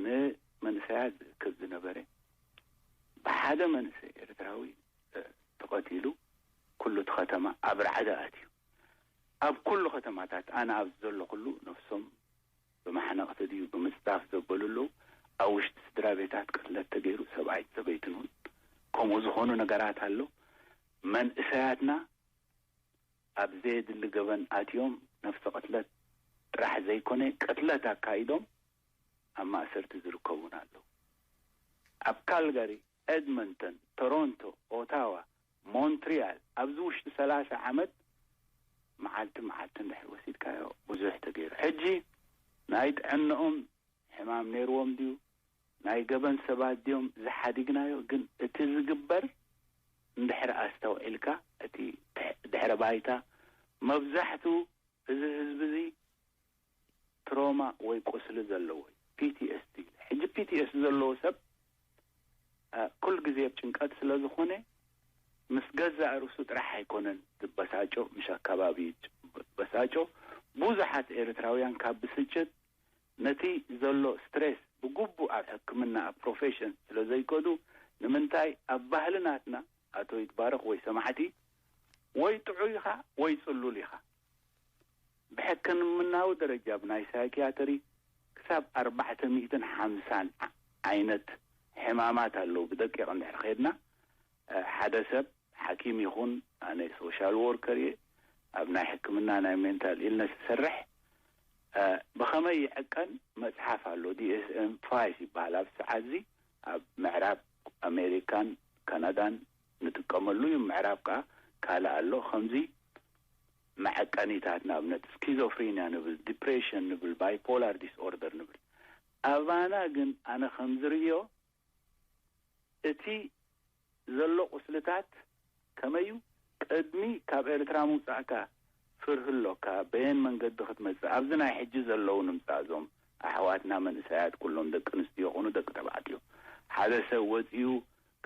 ንመንእሰያት ዝእክብ ዝነበረ ብሓደ መንእሰይ ኤርትራዊ ተቐቲሉ ኩሉ እቲ ከተማ ኣብ ራዕዲ ኣትዩ። ኣብ ኩሉ ከተማታት ኣነ ኣብ ዘለኹሉ ነፍሶም ብማሕነቕቲ ድዩ ብምፅዳፍ ዘበሉ ኣለዉ። ኣብ ውሽጢ ስድራ ቤታት ቅትለት ተገይሩ ሰብኣይን ሰበይትን እውን ከምኡ ዝኾኑ ነገራት ኣሎ። መንእሰያትና ኣብ ዘየድሊ ገበን ኣትዮም ነፍሰ ቅትለት ጥራሕ ዘይኮነ ቅትለት ኣካይዶም ኣብ ማእሰርቲ ዝርከቡን ኣለዉ። ኣብ ካልጋሪ፣ ኤድመንተን፣ ቶሮንቶ፣ ኦታዋ፣ ሞንትሪያል ኣብዚ ውሽጢ ሰላሳ ዓመት መዓልቲ መዓልቲ እንድሕር ወሲድካዮ ብዙሕ ተገይሩ። ሕጂ ናይ ጥዕንኦም ሕማም ነይርዎም ድዩ ናይ ገበን ሰባት ድዮም ዝሓዲግናዮ? ግን እቲ ዝግበር እንድሕር ኣስተውዒልካ እቲ ድሕረ ባይታ መብዛሕቱ እዚ ህዝቢ እዚ ትሮማ ወይ ቁስሊ ዘለዎ እዩ። ፒቲኤስዲ ሕጂ ፒቲኤስዲ ዘለዎ ሰብ ኩል ግዜ ኣብ ጭንቀት ስለ ዝኾነ ምስ ገዛእ ርእሱ ጥራሕ ኣይኮነን ዝበሳጮ፣ ምስ ኣካባቢ በሳጮ። ብዙሓት ኤርትራውያን ካብ ብስጭት ነቲ ዘሎ ስትሬስ ብግቡእ ኣብ ሕክምና ኣብ ፕሮፌሽን ስለ ዘይከዱ ንምንታይ ኣብ ባህሊ ናትና ኣቶ ይትባረኽ ወይ ሰማዕቲ ወይ ጥዑይ ኢኻ ወይ ጽሉል ኢኻ። ብሕክምናዊ ደረጃ ብናይ ሳይኪያትሪ ክሳብ ኣርባዕተ ሚእትን ሓምሳን ዓይነት ሕማማት ኣለዉ። ብደቂቕ እንድሕር ኸድና ሓደ ሰብ ሓኪም ይኹን ኣነ ሶሻል ወርከር እየ ኣብ ናይ ሕክምና ናይ ሜንታል ኢልነስ ዝሰርሕ። ብኸመይ ይዕቀን መፅሓፍ ኣሎ። ዲኤስኤም ፋይፍ ይበሃል። ኣብ ሰዓት እዚ ኣብ ምዕራብ ኣሜሪካን ካናዳን ንጥቀመሉ እዩ። ምዕራብ ከዓ ካልእ ኣሎ። ከምዚ መዐቀኒታት ንኣብነት ስኪዞፍሪኒያ ንብል፣ ዲፕሬሽን ንብል፣ ባይፖላር ዲስኦርደር ንብል። ኣባና ግን ኣነ ከም ዝርእዮ እቲ ዘሎ ቁስልታት ከመዩ ቅድሚ ካብ ኤርትራ ምውፃእካ ፍርህ ኣሎካ በየን መንገዲ ክትመፅእ ኣብዚ ናይ ሕጂ ዘለዉ ንምፃእ እዞም ኣሕዋትና መንእሰያት ኩሎም ደቂ ኣንስትዮ ይኹኑ ደቂ ተባዕትዮ ሓደ ሰብ ወፂኡ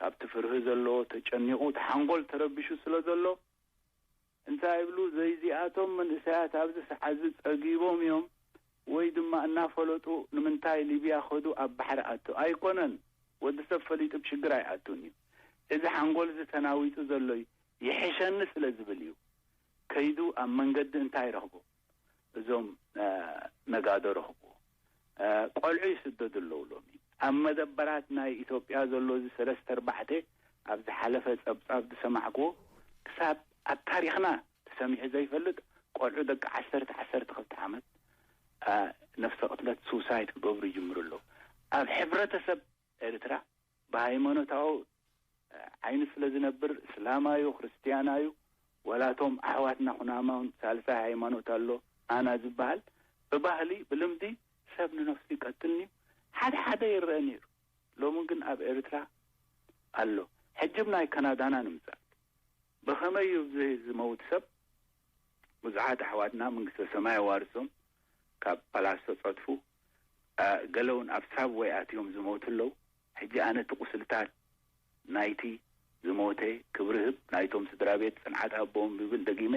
ካብቲ ፍርህ ዘለዎ ተጨኒቑ እቲ ሓንጎል ተረቢሹ ስለ ዘሎ እንታይ ይብሉ ዘይዚኣቶም መንእሰያት ኣብዚ ሰዓት እዚ ፀጊቦም እዮም ወይ ድማ እናፈለጡ ንምንታይ ሊብያ ከዱ ኣብ ባሕሪ ኣቱ ኣይኮነን ወዲ ሰብ ፈሊጡ ብሽግር ኣይኣቱን እዩ እዚ ሓንጎል እዚ ተናዊፁ ዘሎ እዩ ይሕሸኒ ስለ ዝብል እዩ። ከይዱ ኣብ መንገዲ እንታይ ረኽቦ? እዞም ነጋዶ ረኽብዎ። ቆልዑ ይስደዱ ኣለዉ። ሎሚ ኣብ መደበራት ናይ ኢትዮጵያ ዘሎ እዚ ሰለስተ ኣርባዕተ ኣብ ዝሓለፈ ጸብጻብ ዝሰማዕክዎ፣ ክሳብ ኣብ ታሪኽና ተሰሚዑ ዘይፈልጥ፣ ቆልዑ ደቂ ዓሰርተ ዓሰርተ ክልተ ዓመት ነፍሰ ቅትለት፣ ሱሳይድ ክገብሩ ይጅምሩ ኣለዉ። ኣብ ሕብረተሰብ ኤርትራ ብሃይማኖታዊ ዓይኒ ስለ ዝነብር፣ እስላማዩ፣ ክርስትያናዩ፣ ዋላቶም ኣሕዋትና ኩናማውን ሳልሳይ ሃይማኖት ኣሎ ኣና ዝበሃል፣ ብባህሊ ብልምዲ ሰብ ንነፍሱ ይቀትልንዩ። ሓደ ሓደ ይረአ ነይሩ። ሎሚ ግን ኣብ ኤርትራ ኣሎ። ሕጂ ብ ናይ ካናዳና ንምጻእ። ብኸመይ እዩ እዚ ዝመውት ሰብ? ብዙሓት ኣሕዋትና መንግስተ ሰማይ ኣዋርሶም ካብ ፓላስ ተጸድፉ፣ ገለ እውን ኣብ ሳብወይ ኣትዮም ዝሞቱ ኣለዉ። ሕጂ ኣነ እቲ ቁስልታት ናይቲ ዝሞተ ክብሪ ህብ፣ ናይቶም ስድራ ቤት ጽንዓት ሃቦም ይብል ደጊመ።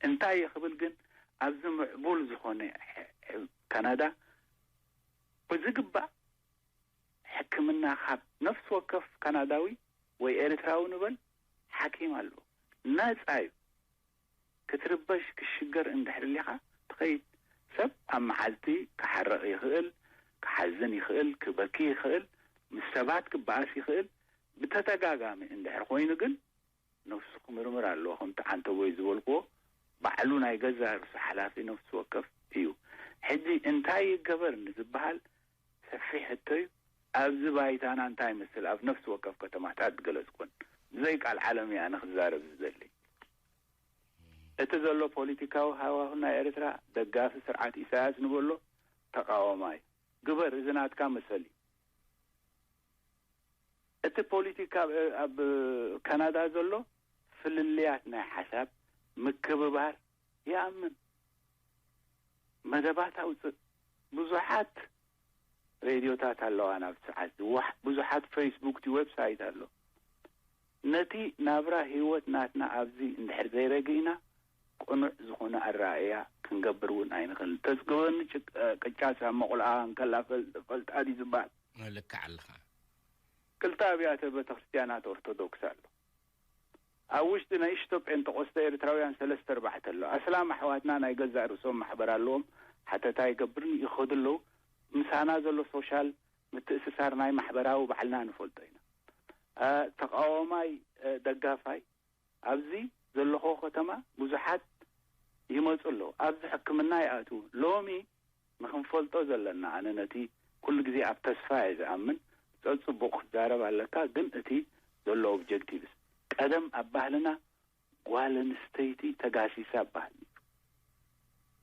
እንታይ እየ ክብል ግን፣ ኣብዚ ምዕቡል ዝኾነ ካናዳ ብዝግባእ ሕክምና ካብ ነፍሲ ወከፍ ካናዳዊ ወይ ኤርትራዊ ንበል ሓኪም ኣሎ። ናጻ እዩ። ክትርበሽ ክሽገር እንድሕር ሊኻ ትኸይድ። ሰብ ኣብ መዓልቲ ክሓረቕ ይኽእል፣ ክሓዝን ይኽእል፣ ክበኪ ይኽእል፣ ምስ ሰባት ክበኣስ ይኽእል። ብተደጋጋሚ እንድሕር ኮይኑ ግን ነፍሱ ክምርምር ኣለዎ። ከምቲ ዓንተቦይ ዝበልክዎ ባዕሉ ናይ ገዛ ርእሱ ሓላፊ ነፍሲ ወከፍ እዩ። ሕጂ እንታይ ይገበር ንዝበሃል ሰፊሕ ሕቶ እዩ። ኣብዚ ባይታና እንታይ ይመስል ኣብ ነፍሲ ወከፍ ከተማታት ዝገለጽኩን ብዘይ ቃል ዓለም እየ ኣነ ክዛረብ ዝደሊ። እቲ ዘሎ ፖለቲካዊ ሃዋሁ ናይ ኤርትራ ደጋፊ ስርዓት ኢሳያስ ንበሎ ተቃዋማይ ግበር፣ እዚ ናትካ መሰል እዩ። እቲ ፖለቲካ ኣብ፣ ኣብ ካናዳ ዘሎ ፍልልያት ናይ ሓሳብ ምክብባር ይኣምን። መደባት ኣውፅእ። ብዙሓት ሬድዮታት ኣለዋ ናብ ሰዓት፣ ብዙሓት ፌስቡክ፣ ዌብሳይት ኣሎ። ነቲ ናብራ ህይወት ናትና ኣብዚ እንድሕር ዘይረግእና ቅኑዕ ዝኾነ ኣረኣእያ ክንገብር እውን ኣይንኽእል። ተዝገበኒ ጭቅ-፣ ቅጫ ሳብ መቑልኣ እንከላ ፈል-፣ ፈልጣ ድዩ ዝበሃል? ልክዕ ኣለኻ። ክልተ ኣብያተ ቤተክርስትያናት ኦርቶዶክስ ኣሎ። ኣብ ውሽጢ ናይ እሽቶ ጴንጠቆስተ ኤርትራውያን ሰለስተ ኣርባዕተ ኣሎ። ኣስላም ኣሕዋትና ናይ ገዛእ ርእሶም ማሕበር ኣለዎም። ሓተታ ይገብርን ይኸዱ ኣለዉ። ምሳና ዘሎ ሶሻል ምትእስሳር ናይ ማሕበራዊ ባዕልና ንፈልጦ ኢና። እ፣ ተቃዋማይ፣ እ፣ ደጋፋይ ኣብዚ ዘለኹዎ ከተማ ብዙሓት ይመጹ ኣለዉ። ኣብዚ ሕክምና ይኣትዉ። ሎሚ ንኽንፈልጦ ዘለና፣ ኣነ ነቲ ኩሉ ግዜ ኣብ ተስፋ እየ ዝኣምን። ጸጽቡቕ ክትዛረብ ኣለካ፣ ግን እቲ ዘሎ ኦብጀክቲቭስ፣ ቀደም ኣብ ባህልና ጓል ኣንስተይቲ ተጋሲሳ በሃል ነይሩ።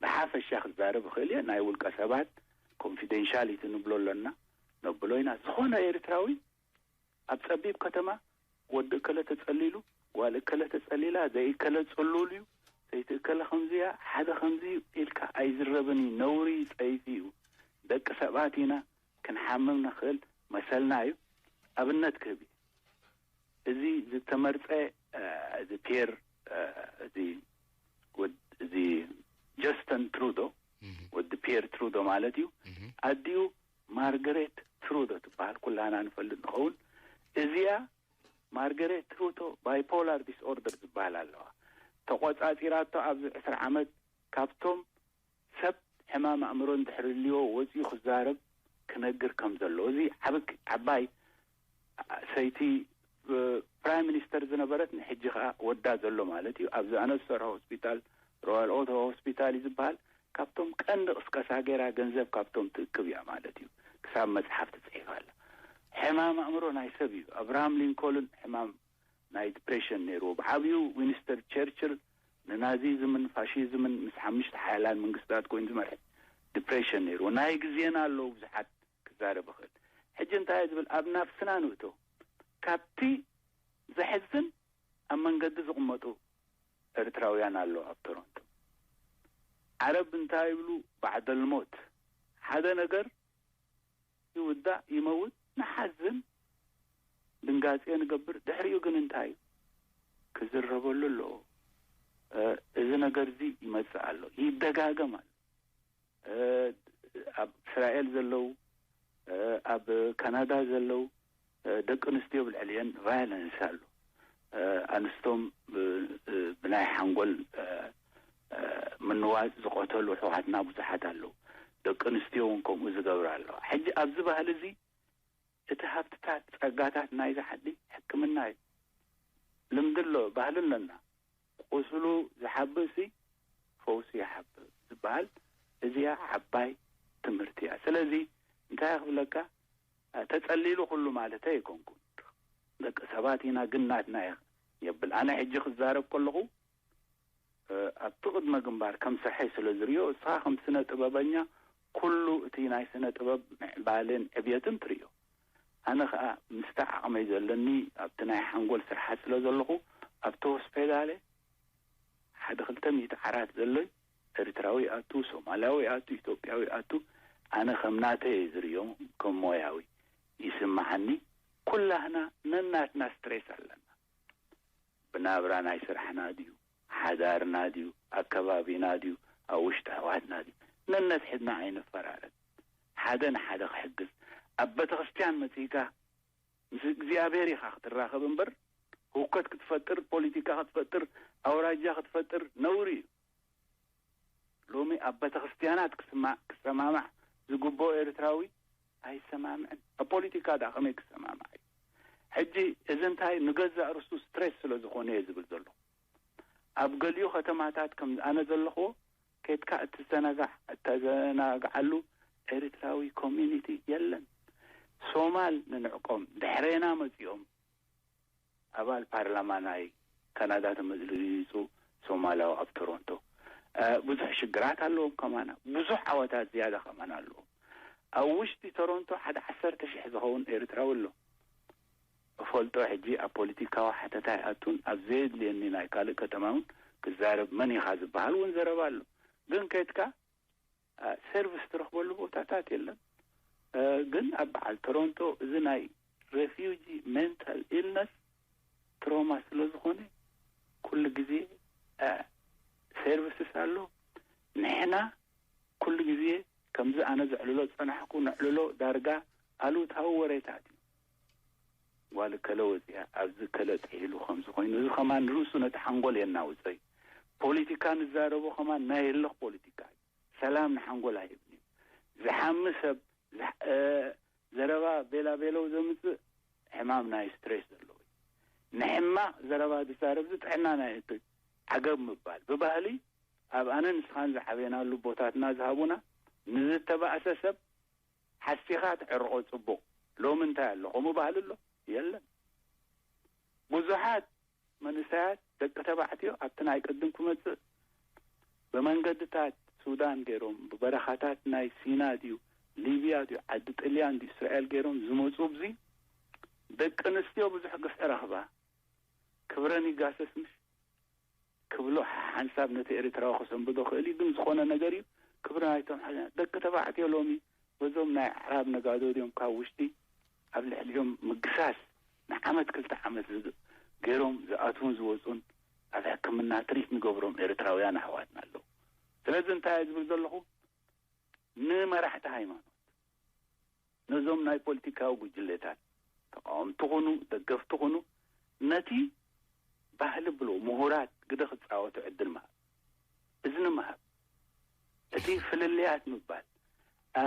ብሓፈሻ ክዛረብ እኽእል እየ፣ ናይ ውልቀ ሰባት ኮንፊደንሻሊቲ ንብሎ ኣለና፣ ነብሎ ኢና። ዝኾነ ኤርትራዊ ኣብ ጸቢብ ከተማ ወዲ እከለ ተጸሊሉ፣ ጓል እከለ ተጸሊላ፣ ዘይእከለ ጽሉል እዩ፣ ሰይቲ እከለ ከምዚ እያ፣ ሓደ ከምዚ እዩ ኢልካ ኣይዝረብን እዩ። ነውሪ እዩ፣ ጸይፊ እዩ። ደቂ ሰባት ኢና፣ ክንሓምም ንኽእል መሰልና እዩ። ኣብነት ክህብ እየ። እዚ ዝተመርጸ፣ እ፣ እዚ ፒየር፣ እ፣ እዚ ወድ-፣ እዚ ጀስተን ትሩዶ፣ እህ፣ ወዲ ፒየር ትሩዶ ማለት እዩ። እህ። ኣዲኡ ማርገሬት ትሩዶ ትበሃል፣ ኩላና ንፈልጥ ንኸውን። እዚኣ ማርገሬት ትሩቶ ባይፖላር ዲስኦርደር ዝበሃል ኣለዋ። ተቖጻጺራቶ ኣብዚ ዕስራ ዓመት ካብቶም ሰብ ሕማም ኣእምሮ እንድሕር ህልዎ ወጺኡ ክዛረብ ክነግር ከም ዘለዎ። እዚ ዓብ-፣ ዓባይ ሰይቲ፣ እ፣ ፕራይም ሚኒስተር ዝነበረት ንሕጂ ኸኣ ወዳ ዘሎ ማለት እዩ። ኣብዚ ኣነ ዝሰርሖ ሆስፒታል ሮያል ኦቶዋ ሆስፒታል እዩ ዝበሃል። ካብቶም ቀንዲ ቅስቀሳ ገይራ ገንዘብ ካብቶም ትእክብ እያ ማለት እዩ። ክሳብ መጽሓፍ ትጽሒፍ ኣላ። ሕማም ኣእምሮ ናይ ሰብ እዩ። ኣብርሃም ሊንኮልን ሕማም ናይ ዲፕሬሽን ነይርዎ። ብዓብዩ ዊንስተን ቸርችል ንናዚዝምን ፋሽዝምን ምስ ሓሙሽተ ሓያላን መንግስታት ኮይኑ ዝመርሐ ዲፕሬሽን ነይርዎ። ናይ ግዜና ኣለዉ ብዙሓት ክዛረብ እኽእል። ሕጂ እንታይ እየ ዝብል፣ ኣብ ናብስና ንእቶ። ካብቲ ዘሕዝን ኣብ መንገዲ ዝቕመጡ ኤርትራውያን ኣለዉ ኣብ ቶሮንቶ። ዓረብ እንታይ ይብሉ? ባዕደል ሞት። ሓደ ነገር ይውዳእ፣ ይመውት፣ ንሓዝን፣ ድንጋጼ ንገብር። ድሕሪኡ ግን እንታይ እዩ? ክዝረበሉ ኣለዎ። እ፣ እዚ ነገር እዚ ይመጽእ ኣሎ፣ ይደጋገም ኣሎ። እ፣ ኣብ እስራኤል ዘለዉ፣ እ፣ ኣብ ካናዳ ዘለዉ፣ እ፣ ደቂ ኣንስትዮ ብልዕሊአን ቫዮለንስ ኣሎ። እ፣ ኣንስቶም፣ እ፣ ናይ ሓንጎል ምንዋጽ ዝቐተሉ ኣሕዋትና ብዙሓት ኣለዉ። ደቂ ኣንስትዮ እውን ከምኡ ዝገብራ ኣለዋ። ሕጂ ኣብዚ ባህሊ እዚ እቲ ሃብትታት፣ ጸጋታት ናይዚ ዓዲ ሕክምና እዩ። ልምዲ ኣሎ፣ ባህሊ ኣለና። ቁስሉ ዝሓብእሲ ፈውሲ ይሓብእ ዝበሃል፣ እዚኣ ዓባይ ትምህርቲ እያ። ስለዚ እንታይ ክብለካ፣ ተጸሊሉ ኩሉ ማለተይ ኣይኮንኩን። ደቂ ሰባት ኢና፣ ግን ናትና የብል። ኣነ ሕጂ ክዛረብ ከለኹ ኣብቲ ቅድመ ግንባር ከም ሰሐይ ስለ ዝርዮ፣ እስኻ ከም ስነ ጥበበኛ ኩሉ እቲ ናይ ስነ ጥበብ ምዕባለን ዕብየትን ትርእዮ። ኣነ ከኣ ምስቲ ዓቕመይ ዘለኒ ኣብቲ ናይ ሓንጎል ስርሓት ስለ ዘለኹ፣ ኣብቲ ሆስፔዳለ ሓደ ክልተ ሚእቲ ዓራት ዘሎይ ኤርትራዊ ይኣቱ፣ ሶማልያዊ ይኣቱ፣ ኢትዮጵያዊ ይኣቱ። ኣነ ከም ናተይ እየ ዝርእዮ፣ ከም ሞያዊ ይስምዓኒ። ኩላህና ነናትና ስትሬስ ኣለና። ብናብራ ናይ ስራሕና ድዩ፣ ሓዳርና ድዩ፣ ኣከባቢና ድዩ፣ ኣብ ውሽጢ ኣሕዋትና ድዩ፣ ነነትሕትና ኣይንፈራረድ። ሓደ ንሓደ ክሕግዝ፣ ኣብ ቤተክርስትያን መጺእካ ምስ እግዚኣብሔር ኢኻ ክትራኸብ እምበር፣ ህውከት ክትፈጥር፣ ፖለቲካ ክትፈጥር፣ ኣውራጃ ክትፈጥር ነውሪ እዩ። ሎሚ ኣብ ቤተክርስትያናት ክስማ-፣ ክሰማማዕ ዝግብኦ ኤርትራዊ ኣይሰማምዕን። ኣብ ፖለቲካ ደኣ ከመይ ክሰማማዕ እዩ? ሕጂ እዚ እንታይ ንገዛእ ርእሱ ስትሬስ ስለ ዝኾነ እየ ዝብል ዘለኹ። ኣብ ገሊኡ ከተማታት ከም ኣነ ዘለኽዎ ኬድካ እትዘናጋዕ-፣ እተዘናግዓሉ ኤርትራዊ ኮሚኒቲ የለን። ሶማል ንንዕቆም፣ ድሕሬና መጺኦም ኣባል ፓርላማ ናይ ካናዳ ተመሊሱ ሶማላዊ ኣብ ቶሮንቶ። እ፣ ብዙሕ ሽግራት ኣለዎም ከማና። ብዙሕ ዓወታት ዝያዳ ከማና ኣለዎም። ኣብ ውሽጢ ቶሮንቶ ሓደ ዓሰርተ ሽሕ ዝኸውን ኤርትራዊ ኣሎ። እፈልጦ፣ ሕጂ ኣብ ፖለቲካዊ ሓተታ ይኣቱን ኣብ ዘየድልየኒ ናይ ካልእ ከተማ እውን ክዛረብ መን ኢኻ ዝበሃል እውን ዘረባ ኣሎ። ግን ከድካ ሰርቪስ ትረኽበሉ ቦታታት የለን። ግን ኣብ በዓል ቶሮንቶ እዚ ናይ ሬፊጂ ሜንታል ኢልነስ ትሮማ ስለ ዝኾነ ኩሉ ግዜ ሰርቪስስ ኣሎ። ንሕና ኩሉ ግዜ ከምዚ ኣነ ዘዕልሎ ዝጸናሕኩ ነዕልሎ ዳርጋ ኣሉታዊ ወሬታት እዩ። ጓል ከለ ወፂኣ፣ ኣብዚ ከለ ጥሒሉ ከምዚ ኮይኑ፣ እዚ ከማን ርእሱ ነቲ ሓንጎል የናውፀ እዩ። ፖለቲካ ንዛረቦ ከማን ናይ ህልኽ ፖለቲካ እዩ። ሰላም ንሓንጎል ኣይህብን እዩ። ዝሓሚ ሰብ፣ ዝሓ-፣ እ፣ ዘረባ ቤላ ቤለው ዘምፅእ ሕማም ናይ ስትሬስ ዘለዎ እዩ። ንሕማቕ ዘረባ ዝዛረብ እዚ ጥዕና ናይ እቲ ዓገብ ምባል። ብባህሊ ኣብ ኣነ ንስኻን ዝዓበየናሉ ቦታትና ዝሃቡና ንዝተባእሰ ሰብ ሓሲኻ ትዕርቆ ጽቡቕ። ሎሚ እንታይ ኣሎ? ከምኡ ባህሊ ኣሎ? የለን። ብዙሓት መንእሰያት ደቂ ተባዕትዮ ኣብቲ ናይ ቅድም ክመጽእ ብመንገድታት ሱዳን ገይሮም፣ ብበረኻታት ናይ ሲና ድዩ፣ ሊብያ ድዩ፣ ዓዲ ጥልያን ድዩ፣ እስራኤል ገይሮም ዝመጹ፣ ኣብዚ ደቂ ኣንስትዮ ብዙሕ ግፍዒ ረኽባ። ክብረን ይጋሰስ ምሽ ክብሎ ሓንሳብ ነቲ ኤርትራዊ ከሰንብዶ ክእል እዩ፣ ግን ዝኾነ ነገር እዩ። ክብሪ ናይቶም ሓ-፣ ደቂ ተባዕትዮ ሎሚ በዞም ናይ ኣዕራብ ነጋዶ ድዮም ካብ ውሽጢ ኣብ ልዕሊኦም ምግሳስ ንዓመት ክልተ ዓመት ዝ-፣ ገይሮም ዝኣትዉን ዝወፁን ኣብ ሕክምና ትሪት ንገብሮም ኤርትራውያን ኣሕዋትና ኣለዉ። ስለዚ እንታይ እየ ዝብል ዘለኹ? ንመራሕቲ ሃይማኖት፣ ነዞም ናይ ፖለቲካዊ ጉጅለታት፣ ተቃወምቲ ኩኑ ደገፍቲ ኩኑ፣ ነቲ ባህሊ ብሎ ምሁራት ግደ ክጻወቱ ዕድል ምሃብ፣ እዝኒ ምሃብ፣ እቲ ፍልልያት ምባል፣ ኣ፣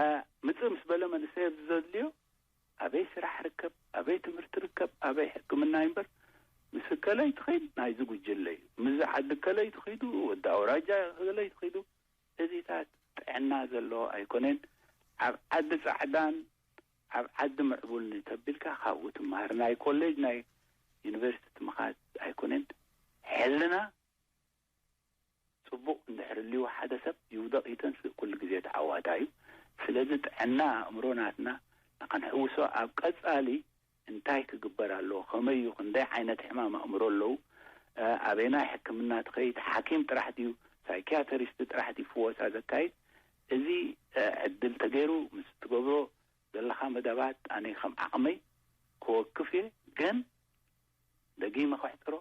ምጽእ ምስ በለ መንእሰይ ኣብዚ ዘድልዮ ኣበይ ስራሕ ርከብ፣ ኣበይ ትምህርቲ ርከብ፣ ኣበይ ሕክምና እዩ እምበር፣ ምስ እከለይ ትኸይድ ናይዚ ጉጅለ እዩ፣ ምስ ዓዲ እከለይ ትኸይዱ፣ ወዲ ኣውራጃ እከለይ ትኸይዱ፣ እዚታት ጥዕና ዘለዎ ኣይኮነን። ኣብ ዓዲ ጻዕዳን ኣብ ዓዲ ምዕቡልን ተቢልካ ካብኡ ትመሃር። ናይ ኮሌጅ ናይ ዩኒቨርሲቲ ምኻድ ኣይኮነን። ሕልና ጽቡቕ እንድሕር ልዩ ሓደ ሰብ ይውደቕ ይተንስእ ኩሉ ግዜ ተዓዋታይ እዩ። ስለዚ ጥዕና ኣእምሮ ናትና ንኽንሕውሶ ኣብ ቀጻሊ እንታይ ክግበር ኣለዎ? ከመይ እዩ? ክንደይ ዓይነት ሕማም ኣእምሮ ኣለዉ? እ፣ ኣበየናይ ሕክምና ትኸይድ? ሓኪም ጥራሕ ድዩ? ሳይኪያትሪስት ጥራሕ ድዩ ፍወሳ ዘካይድ? እዚ፣ እ፣ ዕድል ተገይሩ ምስ ትገብሮ ዘለኻ መደባት ኣነ ከም ዓቕመይ ክወክፍ እየ። ግን ደጊመ ከሕጽሮ፣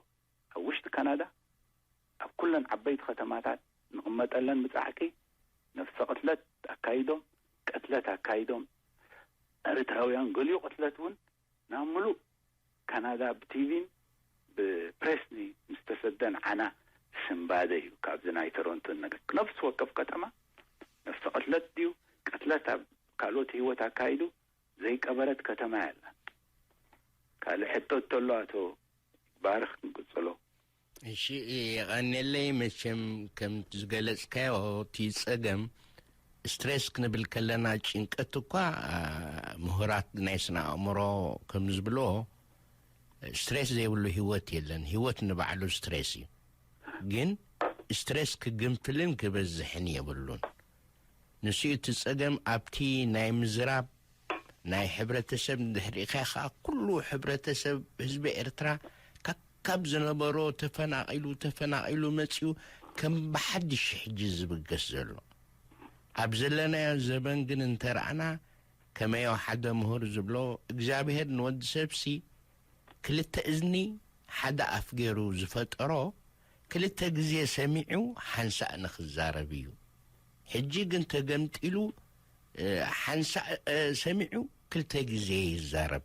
ኣብ ውሽጢ ካናዳ ኣብ ኩለን ዓበይቲ ከተማታት ንቕመጠለን ምጻሕኪ ነፍሰ ቅትለት ኣካይዶም፣ ቅትለት ኣካይዶም፣ ኤርትራውያን ገሊኡ ቅትለት እውን ናብ ምሉእ ካናዳ ብቲቪን ብፕሬስን ምስ ተሰደን ዓና ስንባደ እዩ። ካብዚ ናይ ቶሮንቶ ነገር ነፍሲ ወከፍ ከተማ ነፍሲ ቅትለት ድዩ ቅትለት ኣብ ካልኦት ህይወት ኣካይዱ ዘይቀበረት ከተማ የላን። ካልእ ሕቶ እንተሎ ኣቶ ባርኽ ክንቅጽሎ። እሺ፣ የቐንየለይ። መቸም ከም ዝገለጽካዮ እቲ ጸገም ስትሬስ ክንብል ከለና ጭንቀት እኳ፣ አ፣ ምሁራት ናይ ስነ ኣእምሮ ከም ዝብልዎ ስትሬስ ዘይብሉ ህይወት የለን። ህይወት ንባዕሉ ስትሬስ እዩ። ግን ስትሬስ ክግንፍልን ክበዝሕን የብሉን። ንሱ እቲ ጸገም ኣብቲ ናይ ምዝራብ ናይ ሕብረተሰብ ድሕሪኻ ኸኣ ኩሉ ሕብረተሰብ ህዝቢ ኤርትራ ከካብ ዝነበሮ ተፈናቒሉ፣ ተፈናቒሉ መጺኡ ከም ብሓድሽ ሕጂ ዝብገስ ዘሎ። ኣብ ዘለናዮ ዘበን ግን እንተ ረኣና፣ ከመዮ ሓደ ምሁር ዝብሎ፣ እግዚኣብሄር ንወዲ ሰብሲ ክልተ እዝኒ ሓደ ኣፍ ገይሩ ዝፈጠሮ፣ ክልተ ግዜ ሰሚዑ ሓንሳእ ንኽዛረብ እዩ። ሕጂ ግን ተገምጢሉ፣ እ፣ ሓንሳእ፣ እ፣ ሰሚዑ ክልተ ግዜ ይዛረብ።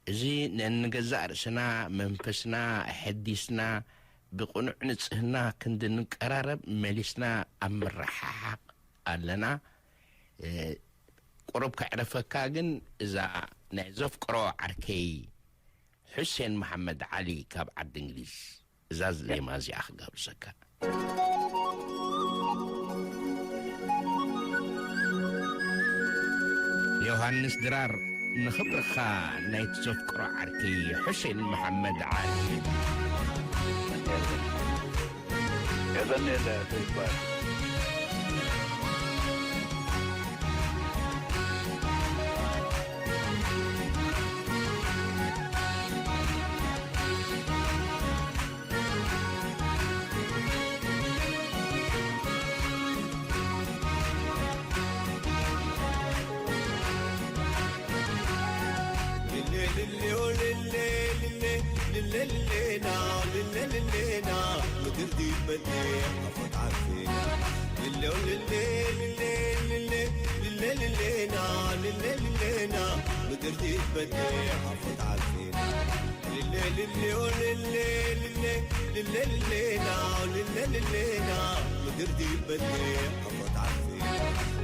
እዚ ነንገዛእ ርእስና፣ መንፈስና ኣሐዲስና፣ ብቕኑዕ ንጽህና ክንዲ ንቀራረብ መሊስና ኣብ ምርሕሓቕ ኣለና። እ፣ ቁሩብ ከዕርፈካ ግን እዛ ናይ ዘፍቅሮ ዓርከይ ሑሴን መሓመድ ዓሊ ካብ ዓዲ እንግሊዝ እዛ ዜማ እዚኣ ክጋብዘካ። ዮሃንስ ድራር፣ ንኽብርኻ ናይቲ ዘፍቅሮ ዓርኪ ሑሴን መሓመድ ዓሊ። የቐንየለይ ኣቶ ይባል።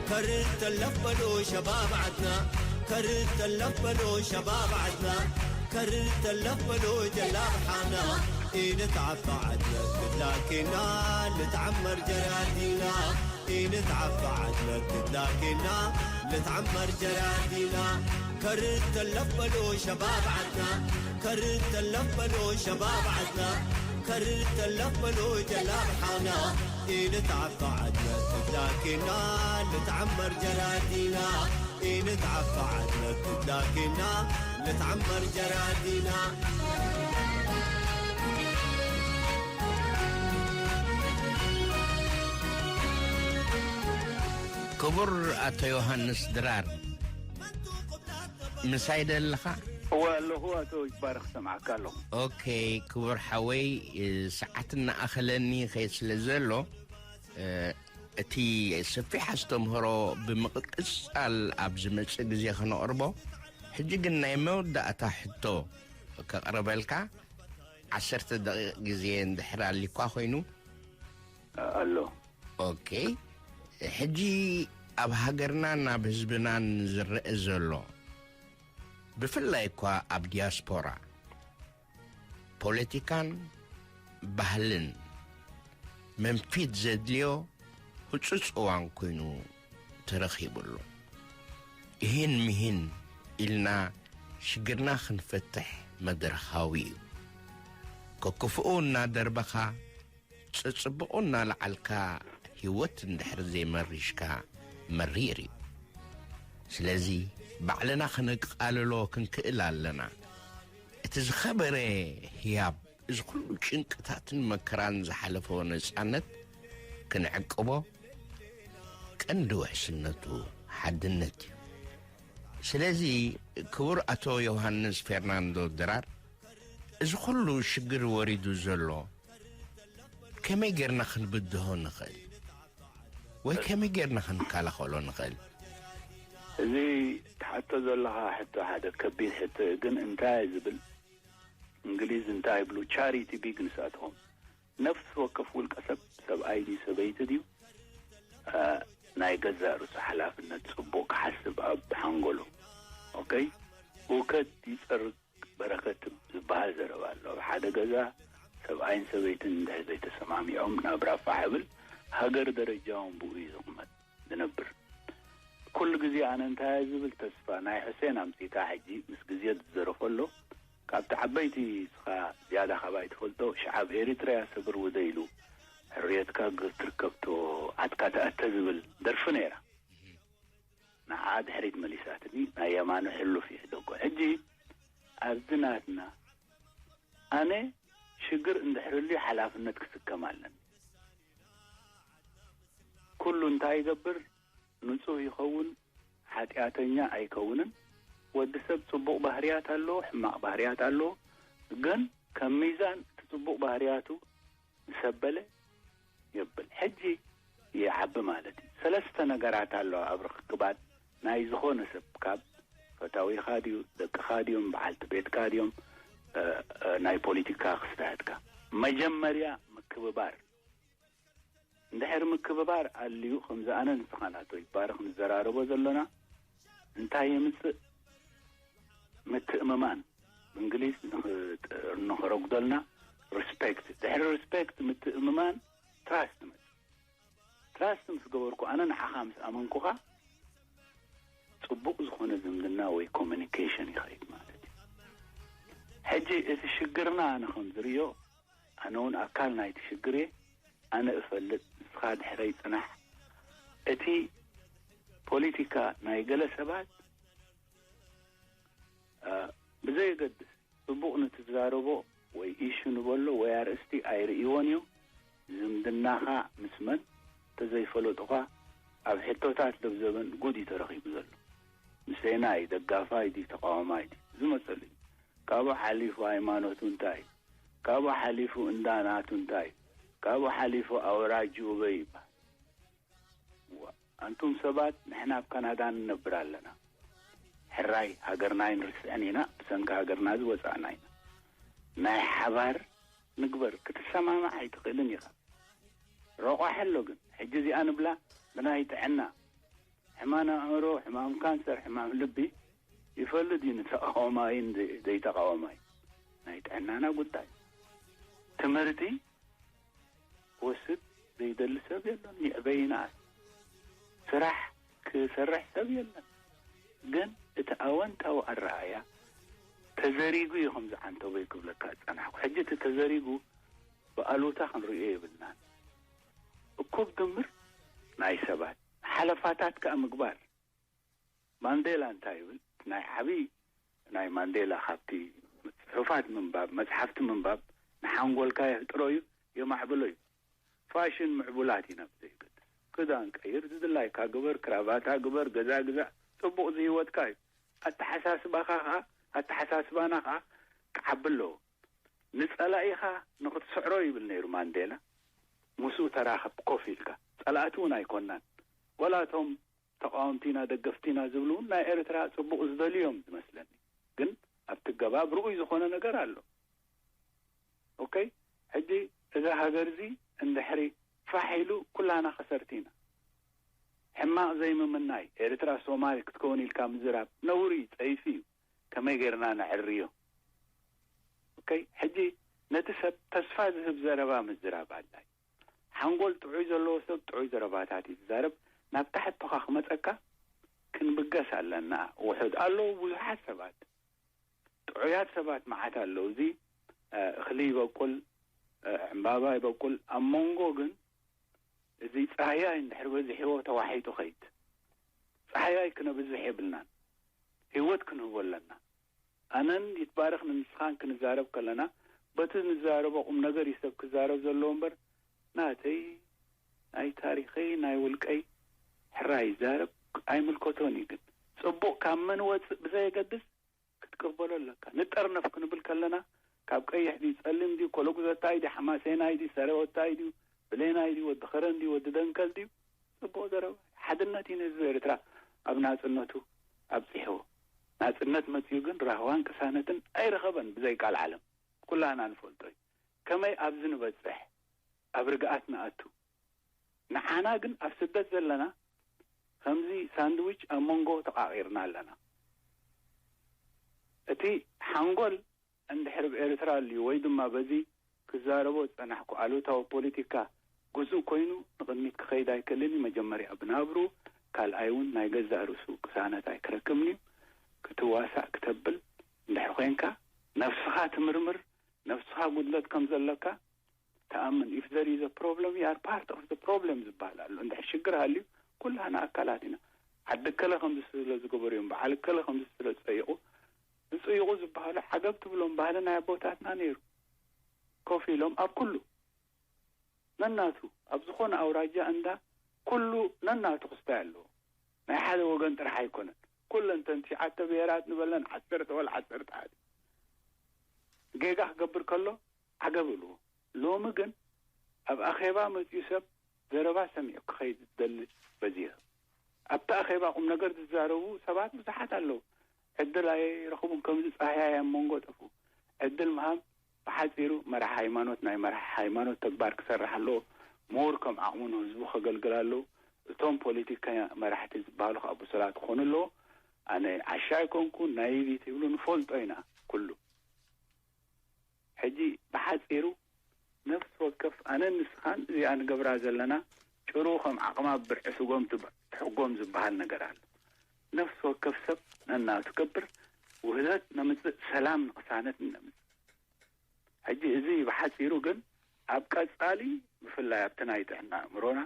ከርተለፍ በሎ ሸባብ ዓድና፣ ከርተለፍ በሎ ሸባብ ዓድና፣ ከርተለፍ በሎ ጀላብ ሓና፣ ኢንትዓፋ ዓድና ትላኪና፣ ልትዓመር ጀራዲና፣ ኢንትዓፋ ዓድና ትላኪና፣ ልትዓመር ጀራዲና፣ ከርተለፍ በሎ ሸባብ ዓድና፣ ከርተለፍ በሎ ሸባብ ዓድና፣ ከርተለፍ በሎ ጀላብ ሓና፣ ኢንትዓፋ ዓድና ትላኪና፣ ልትዓመር ጀራዲና፣ ኢንትዓፋ ዓድና ትላኪና፣ ልትዓመር ጀራዲና። ክቡር ኣቶ ዮሃንስ ድራር፣ ምሳይ ዶ ኣለኻ? እወ ኣለኹ ኣቶ ይትባረኽ፣ ሰምዓካ ኣለኹ። ኦኬ፣ ክቡር ሓወይ፣ ሰዓት እናኣኸለኒ ይኸይድ ስለ ዘሎ፣ እ፣ እቲ ሰፊሕ ኣስተምህሮ ብምቕጻል ኣብ ዝመጽእ ግዜ ከነቕርቦ። ሕጂ ግን ናይ መወዳእታ ሕቶ ከቕርበልካ፣ ዓሰርተ ደቂቕ ግዜ እንድሕር ኣሊኳ ኮይኑ። ኣሎ። ኦኬ፣ ሕጂ ኣብ ሃገርናን ኣብ ህዝብናን ዝረአ ዘሎ፣ ብፍላይ እኳ ኣብ ዲያስፖራ፣ ፖለቲካን ባህልን መንፊት ዘድልዮ ህጹጽ እዋን ኮይኑ ተረኺቡ ኣሎ። እሂን ምሂን ኢልና ሽግርና ክንፈትሕ መድረኻዊ እዩ። ከክፍኡ እናደርበኻ፣ ጽጽብቑ እናለዓልካ ህይወት እንድሕር ዘይመሪሽካ መሪር እዩ። ስለዚ ባዕልና ከነቃልሎ ክንክእል ኣለና። እቲ ዝኸበረ ህያብ፣ እዚ ኩሉ ጭንቅታትን መከራን ዝሓለፎ ነጻነት ክንዕቅቦ ቀንዲ ውሕስነቱ ሓድነት እዩ። ስለዚ ክቡር ኣቶ ዮሃንስ ፌርናንዶ ድራር፣ እዚ ኩሉ ሽግር ወሪዱ ዘሎ ከመይ ጌርና ክንብድሆ ንኽእል? ወይ ከመይ ጌርና ክንከላኸሎ ንኽእል? እዚ ትሓቶ ዘለኻ ሕቶ ሓደ ከቢድ ሕቶ እዩ፣ ግን እንታይ ዝብል እንግሊዝ እንታይ ይብሉ? ቻሪቲ ቢግ ንሳትኹም። ነፍሲ ወከፍ ውልቀ ሰብ፣ ሰብኣይ ድዩ ሰበይቲ ድዩ፣ እ፣ ናይ ገዛእ ርእሱ ሓላፍነት ጽቡቕ ክሓስብ ኣብ ሓንጎሉ። ኦኬ? ህውከት ይጸርግ በረከት ዝበሃል ዘረባ ኣሎ። ኣብ ሓደ ገዛ ሰብኣይን ሰበይትን እንድሕር ዘይተሰማሚዖም፣ ናብራ ፋሕ ይብል፣ ሃገር ደረጃ እውን ብኡ እዩ ዝቕመጥ ዝነብር። ኩሉ ግዜ ኣነ እንታይ እየ ዝብል ተስፋ ናይ ሕሴን ኣምጺእካ ሕጂ ምስ ግዜ ትዘረፎ ኣሎ። ካብቲ ዓበይቲ እስኻ ዝያዳ ካባይ ትፈልጦ፣ ሽዓብ ኤሪትርያ ስብር ውደ ኢሉ፣ ሕርየትካ ግ-፣ ትርከብቶ ዓድካ ተኣተ ዝብል ደርፊ ነይራ። ንዓ ድሕሪት መሊሳትኒ፣ ናይ የማኑ ሕሉፍ ይሕደጎ። ሕጂ ኣብዚ ናትና ኣነ ሽግር እንድሕር ህልዩ ሓላፍነት ክስከም ኣለኒ። ኩሉ እንታይ ይገብር ንጹህ ይኸውን፣ ሓጢኣተኛ ኣይከውንን። ወዲ ሰብ ጽቡቕ ባህርያት ኣለዎ፣ ሕማቕ ባህርያት ኣለዎ። ግን ከም ሚዛን እቲ ጽቡቕ ባህርያቱ ምስ ኣበለ የብል። ሕጂ ይዓቢ ማለት እዩ። ሰለስተ ነገራት ኣለዋ ኣብ ርክባት ናይ ዝኾነ ሰብ፣ ካብ ፈታዊኻ ድዩ፣ ደቅኻ ድዮም፣ በዓልቲ ቤትካ ድዮም፣ እ፣ እ፣ ናይ ፖለቲካ ክስታያትካ። መጀመርያ ምክብባር። እንድሕር ምክብባር ኣልዩ፣ ከምዚ ኣነ ንስኻን ኣቶ ይባረኽ ንዘራረቦ ዘሎና እንታይ የምጽእ? ምትእምማን። ብእንግሊዝ ንኽ-፣ ንኸረጉደልና ሪስፔክት። ድሕሪ ሪስፔክት፣ ምትእምማን፣ ትራስት መጽእ። ትራስት ምስ ገበርኩ፣ ኣነ ንዓኻ ምስ ኣመንኩኻ፣ ጽቡቕ ዝኾነ ዝምድና ወይ ኮሚኒኬሽን ይኸይድ ማለት እዩ። ሕጂ እቲ ሽግርና ኣነ ከም ዝርእዮ፣ ኣነ እውን ኣካል ናይቲ ሽግር እየ። ኣነ እፈልጥ፣ ንስኻ ድሕረይ ጽናሕ። እቲ ፖለቲካ ናይ ገለ ሰባት፣ እ፣ ብዘየገድስ፣ ጽቡቕ ንትዛረቦ ወይ ኢሹ ንበሎ ወይ ኣርእስቲ ኣይርእይዎን እዮም። ዝምድናኻ ምስ መን ተዘይፈለጡኻ ኣብ ሕቶታት ለብዘበን ጉድ እዩ ተረኺቡ ዘሎ። ምሰናይ ደጋፋይ ድዩ ተቃዋማይ ድዩ ዝመጸሉ እዩ። ካብኡ ሓሊፉ ሃይማኖቱ እንታይ እዩ? ካብኡ ሓሊፉ እንዳ ናቱ እንታይ እዩ? ካብኡ ሓሊፉ ኣውራጅኡ በይ ይበሃል። ዋ፣ ኣንቱም ሰባት፣ ንሕና ኣብ ካናዳ ንነብር ኣለና። ሕራይ ሃገርና ኣይንርስዕን ኢና፣ ብሰንኪ ሃገርና ዝወጻእና ኢና። ናይ ሓባር ንግበር፣ ክትሰማማዕ ኣይትኽእልን ኢኻ። ረቋሒ ኣሎ ግን፣ ሕጂ እዚኣ ንብላ ብናይ ጥዕና። ሕማም ኣእምሮ፣ ሕማም ካንሰር፣ ሕማም ልቢ ይፈልጥ እዩ ንተቃዋማይን ዘይ-፣ ዘይተቃዋማይ። ናይ ጥዕናና ጉዳይ። ትምህርቲ ክወስድ ዘይደሊ ሰብ የለን፣ ይዕበይና። ስራሕ ክሰርሕ ሰብ የለን። ግን እቲ ኣወንታዊ ኣረኣእያ ተዘሪጉ እዩ ከምዚ ዓንተቦይ ክብለካ ዝጸናሕኩ። ሕጂ እቲ ተዘሪጉ ብኣሉታ ክንርእዮ የብልናን። እኩብ ድምር ናይ ሰባት ሓለፋታት ከኣ ምግባር። ማንዴላ እንታይ ይብል? ናይ ዓቢ ናይ ማንዴላ ካብቲ ጽሑፋት ምንባብ፣ መጽሓፍቲ ምንባብ ንሓንጎልካ የህጥሮ እዩ፣ የማዕብሎ እዩ። ፋሽን ምዕቡላት ኢና ብዘይገድስ። ክዳን ቀይር፣ ዝድላይካ ግበር፣ ክራባታ ግበር፣ ገዛ ግዛእ፣ ጽቡቕ ዝህይወትካ እዩ። ኣተሓሳስባኻ ኸኣ፣ ኣተሓሳስባና ኸኣ ክዓቢ ኣለዎ። ንጸላኢኻ ንኽትስዕሮ ይብል ነይሩ ማንዴላ። ምስኡ ተራኸብ ኮፍ ኢልካ። ጸላእቲ እውን ኣይኮናን። ወላ እቶም ተቃወምቲና ደገፍቲና ዝብሉ እውን ናይ ኤርትራ ጽቡቕ ዝደልዩ እዮም ዝመስለኒ። ግን ኣብቲ ገባብ ርኡይ ዝኾነ ነገር ኣሎ። ኦኬ፣ ሕጂ እዛ ሃገር እዚ እንድሕሪ ፋሕ ኢሉ ኩላና ከሰርቲ ኢና። ሕማቕ ዘይምምናይ፣ ኤርትራ ሶማል ክትከውን ኢልካ ምዝራብ ነውሪ እዩ፣ ጸይፊ እዩ። ከመይ ጌርና ነዕርዮ? ኦኬ፣ ሕጂ ነቲ ሰብ ተስፋ ዝህብ ዘረባ ምዝራብ ኣድላይ። ሓንጎል ጥዑይ ዘለዎ ሰብ ጥዑይ ዘረባታት እዩ ዝዛረብ። ናብ ታሕቶኻ ክመጸካ ክንብገስ ኣለና። ውሑድ ኣለዉ ብዙሓት ሰባት፣ ጥዑያት ሰባት መዓት ኣለዉ። እዚ፣ እ፣ እኽሊ ይበቁል፣ እ፣ ዕምባባ ይበቁል። ኣብ መንጎ ግን እዚ ጻህያይ እንድሕር በዚሕዎ ተዋሒጡ ኸይድ። ጻህያይ ክነብዝሕ የብልናን። ህይወት ክንህቦ ኣለና። ኣነን ይትባረኽ ንንስኻን ክንዛረብ ከለና፣ በቲ ንዛረቦ ቁም ነገር እዩ ሰብ ክዛረብ ዘለዎ እምበር፣ ናተይ፣ ናይ ታሪኸይ፣ ናይ ውልቀይ ሕራይ ይዛረብ ኣይምልከቶን እዩ። ግን ጽቡቕ ካብ መን ወጽእ ብዘየገድስ ክትቅበሎ ኣለካ። ንጠርነፍ ክንብል ከለና፣ ካብ ቀይሕ ድዩ፣ ጸሊም ድዩ፣ ኮለጉዘታይ ድዩ፣ ሓማሴናይ ድዩ፣ ሰረወታይ ድዩ፣ ብሌናይ ድዩ፣ ወዲ ኸረን ድዩ፣ ወዲ ደንከል ድዩ፣ ጽቡቕ ዘረባ። ሓድነት እዩ ንህዝቢ ኤርትራ ኣብ ናጽነቱ ኣብጺሕዎ። ናጽነት መጺኡ ግን ራህዋን ቅሳነትን ኣይረኸበን ብዘይ ቃል ዓለም። ኩላና ንፈልጦ እዩ። ከመይ ኣብዚ ንበጽሕ? ርግኣት ንኣቱ። ንዓና ግን ኣብ ስደት ዘለና ከምዚ ሳንድዊች ኣብ መንጎ ተቓቒርና ኣለና። እቲ ሓንጎል እንድሕር ብኤርትራ ኣልዩ ወይ ድማ በዚ ክዛረቦ ዝጸናሕኩ ኣሉታዊ ፖለቲካ ግዙእ ኮይኑ ንቕድሚት ክኸይድ ኣይክእልን እዩ። መጀመርያ ብናብሩ፣ ካልኣይ እውን ናይ ገዛእ ርእሱ ቅሳነት ኣይክረክብን እዩ። ክትዋሳእ ክተብል እንድሕር ኮይንካ ነብስኻ ትምርምር፣ ነብስኻ ጉድለት ከም ዘለካ ትኣምን። If there is a problem, you are part of the problem ዝበሃል ኣሎ። እንድሕር ሽግር ሃልዩ ኩላህና ኣካላት ኢና። ዓዲ ከለ ከምዚ ስለ ዝገበሩ እዮም፣ በዓል ከለ ከምዚ ስለ ዝጸይቑ፣ ዝጽይቑ ዝበሃሉ ዓገብ ትብሎም ባህሊ ናይ ኣቦታትና ነይሩ። ኮፍ ኢሎም ኣብ ኩሉ ነናቱ ኣብ ዝኾነ ኣውራጃ እንዳ ኩሉ ነናቱ ክስታይ ኣለዎ። ናይ ሓደ ወገን ጥራሕ ኣይኮነን። ኩለን ተን ትሽዓተ ብሄራት ንበለን ዓሰርተ ወላ ዓሰርተ ሓደ ጌጋ ክገብር ከሎ ዓገብ እልዎ። ሎሚ ግን ኣብ ኣኼባ መጺኡ ሰብ ዘረባ ሰሚዑ ክኸይድ ዝደሊ በዚሑ። ኣብቲ ኣኼባ ቁም ነገር ዝዛረቡ ሰባት ብዙሓት ኣለዉ። ዕድል ኣይረኽቡን። ከምዚ ጻህያይ ኣብ መንጎ ጠፍኡ። ዕድል ምሃብ ብሓጺሩ መራሕ ሃይማኖት ናይ መራሕ ሃይማኖት ተግባር ክሰርሕ ኣለዎ። ምሁር ከም ዓቕሙ ንህዝቡ ከገልግል ኣለዎ። እቶም ፖለቲካ መራሕቲ ዝበሃሉ ከዓ ብሱላት ክኾኑ ኣለዎ። ኣነ ዓሻ ኣይኮንኩን፣ ናይቪት ይብሉ፣ ንፈልጦ ኢና ኩሉ። ሕጂ ብሓጺሩ ነፍሲ ወከፍ ኣነን ንስኻን እዚኣ ንገብራ ዘለና ጭሩ ከም ዓቕማ ብርዒ ስጎም ትብ-፣ ትሕጎም ዝበሃል ነገር ኣሎ። ነፍሲ ወከፍ ሰብ ነናቱ ገብር ውህደት ነምጽእ፣ ሰላም ንቕሳነት ነምጽእ። ሕጂ እዚ ብሓጺሩ ግን ኣብ ቀጻሊ ብፍላይ ኣብቲ ናይ ጥዕና ኣእምሮና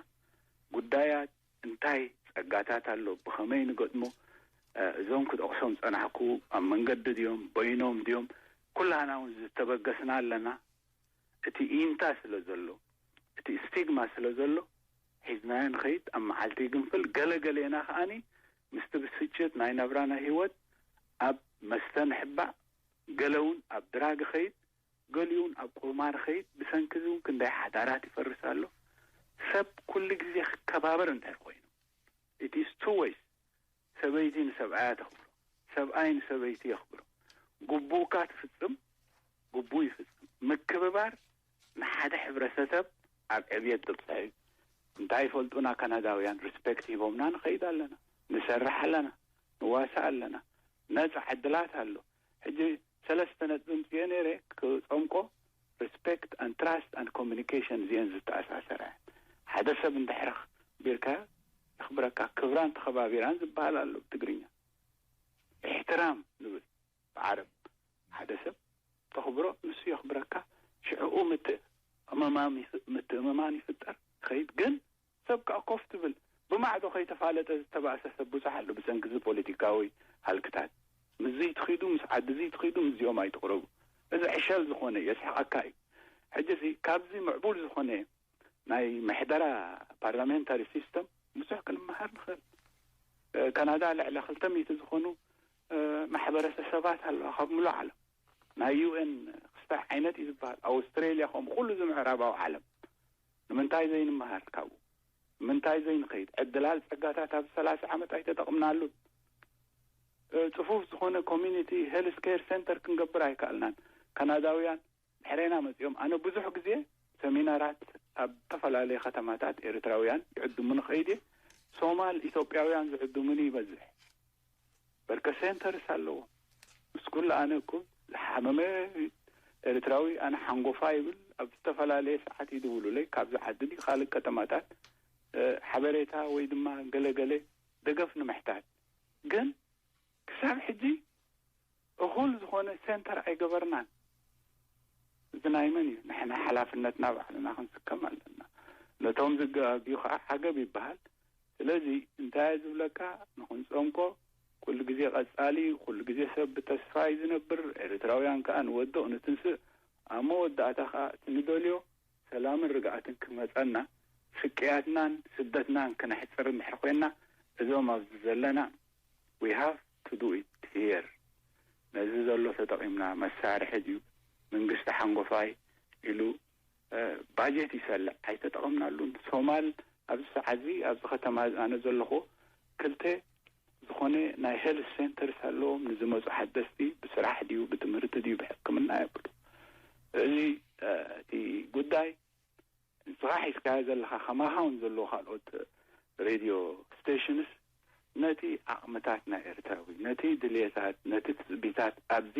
ጉዳያት እንታይ ጸጋታት ኣሎ፣ ብኸመይ ንገጥሞ፣ እ፣ እዞም ክጠቕሶም ጸናሕኩ ኣብ መንገዲ ድዮም፣ በይኖም ድዮም፣ ኩላህና እውን ዝተበገስና ኣለና። እቲ ኢንታ ስለ ዘሎ፣ እቲ ስቲግማ ስለ ዘሎ፣ ሒዝናዮ ንኸይድ፣ ኣብ መዓልቲ ይግንፍል። ገለ ገሌና ከኣኒ ምስቲ ብስጭት ናይ ናብራና ህይወት ኣብ መስተ ንሕባእ፣ ገለ እውን ኣብ ድራግ ይኸይድ፣ ገሊኡ እውን ኣብ ቁማር ይኸይድ። ብሰንኪ እዚ እውን ክንደይ ሓዳራት ይፈርስ ኣሎ። ሰብ ኩሉ ግዜ ክከባበር እንድሕር ኮይኑ፣ it is two ways። ሰበይቲ ንሰብኣያ ተኽብሮ፣ ሰብኣይ ንሰበይቲ የኽብሮ። ግቡእካ ትፍጽም፣ ግቡእ ይፍጽም። ምክብባር ንሓደ ሕብረተሰብ ኣብ ዕብየት ዘብጽሕ እዩ። እንታይ ይፈልጡና ካናዳውያን? ሪስፔክት ሂቦምና ንኸይድ ኣለና፣ ንሰርሕ ኣለና፣ ንዋሳእ ኣለና። ነጻ ዕድላት ኣሎ። ሕጂ ሰለስተ ነጥቢ ምጽኤ ነይረ ክጸምቆ፣ ሪስፔክት ኣንድ ትራስት ኣንድ ኮሚኒኬሽን እዚአን ዝተኣሳሰራ እየን። ሓደ ሰብ እንድሕር ኣኽቢርካ የኽብረካ፣ ክብራን ተኸባቢራን ዝበሃል ኣሎ ብትግርኛ። ኢሕትራም ንብል ብዓረብ። ሓደ ሰብ ተኽብሮ፣ ንሱ የኽብረካ፣ ሽዕኡ ምትእምማም ይፍ-፣ ምትእምማን ይፍጠር ይኸይድ። ግን ሰብ ከኣ ኮፍ ትብል። ብማዕዶ ከይተፋለጠ ዝተባእሰ ሰብ ብዙሕ ኣሎ ብሰንኪ እዚ ፖለቲካዊ ሃልክታት። ምስዚ ትኺዱ፣ ምስ ዓዲ እዚ ትኺዱ፣ ምስዚኦም ኣይትቕረቡ። እዚ ዕሸል ዝኾነ የስሕቐካ እዩ። ሕጂ እዚ ካብዚ ምዕቡል ዝኾነ ናይ ምሕደራ ፓርላሜንታሪ ሲስተም ብዙሕ ክንመሃር ንኽእል። እ፣ ካናዳ ልዕሊ ክልተ ሚእቲ ዝኾኑ፣ እ፣ ማሕበረሰሰባት ኣለዋ ካብ ምሉእ ዓለም። ናይ ዩ ኤን ክስታይ ዓይነት እዩ ዝበሃል። ኣውስትሬልያ ከምኡ ኩሉ እዚ ምዕራባዊ ዓለም። ንምንታይ ዘይንመሃር ካብኡ? ንምንታይ ዘይንኸይድ? ዕድላት ጸጋታት ኣብዚ ሰላሳ ዓመት ኣይተጠቕምናሉን። እ፣ ጽፉፍ ዝኾነ ኮሚኒቲ ሄልስ ኬር ሴንተር ክንገብር ኣይከኣልናን። ካናዳውያን ድሕሬና መጺኦም። ኣነ ብዙሕ ግዜ ሰሚናራት ኣብ ዝተፈላለየ ከተማታት ኤርትራውያን ይዕድሙኒ ኸይድ እየ። ሶማል ኢትዮጵያውያን ዝዕድሙኒ ይበዝሕ። በርከ ሴንተርስ ኣለዎ። ምስ ኩሉ ኣነ እኮ ዝሓመመ ኤርትራዊ ኣነ ሓንጎፋ ይብል። ኣብ ዝተፈላለየ ሰዓት ይድውሉለይ። ካብዚ ዓዲ ድዩ ካልእ ከተማታት፣ እ፣ ሓበሬታ ወይ ድማ ገለገለ ደገፍ ንምሕታት። ግን ክሳብ ሕጂ እኹል ዝኾነ ሴንተር ኣይገበርናን። እዚ ናይ መን እዩ? ንሕና ሓላፍነትና ባዕልና ክንስከም ኣለና። ነቶም ዝጋግዩ ከዓ ዓገብ ይበሃል። ስለዚ እንታይ እየ ዝብለካ፣ ንኽንጸምቆ ኩሉ ግዜ ቀጻሊ፣ ኩሉ ግዜ ሰብ ብተስፋ እዩ ዝነብር። ኤርትራውያን ከዓ ንወድቕ ንትንስእ፣ ኣብ መወዳእታ ከዓ እቲ ንደልዮ ሰላምን ርግኣትን ክመጸና፣ ስቅያትናን ስደትናን ክነሕጽር እንድሕር ኮይና፣ እዞም ኣብዚ ዘለና we have to do it here። ነዚ ዘሎ ተጠቒምና መሳርሒ ድዩ? መንግስቲ ሓንጎፋይ ኢሉ፣ እ፣ ባጀት ይሰልዕ፣ ኣይተጠቐምናሉን። ሶማል ኣብዚ ሰዓት እዚ ኣብዚ ከተማ ኣነ ዘለኹ ክልተ ዝኾነ ናይ ሄልት ሴንተርስ ኣለዎም። ንዝመጹ ሓደስቲ ብስራሕ ድዩ፣ ብትምህርቲ ድዩ፣ ብሕክምና የብሉ። እዚ፣ እ፣ እቲ ጉዳይ ንስኻ ሒዝካዮ ዘለኻ፣ ከማኻ እውን ዘለዉ ካልኦት ሬድዮ ስቴሽንስ፣ ነቲ ዓቕምታት ናይ ኤርትራዊ፣ ነቲ ድልየታት፣ ነቲ ትጽቢታት ኣብዚ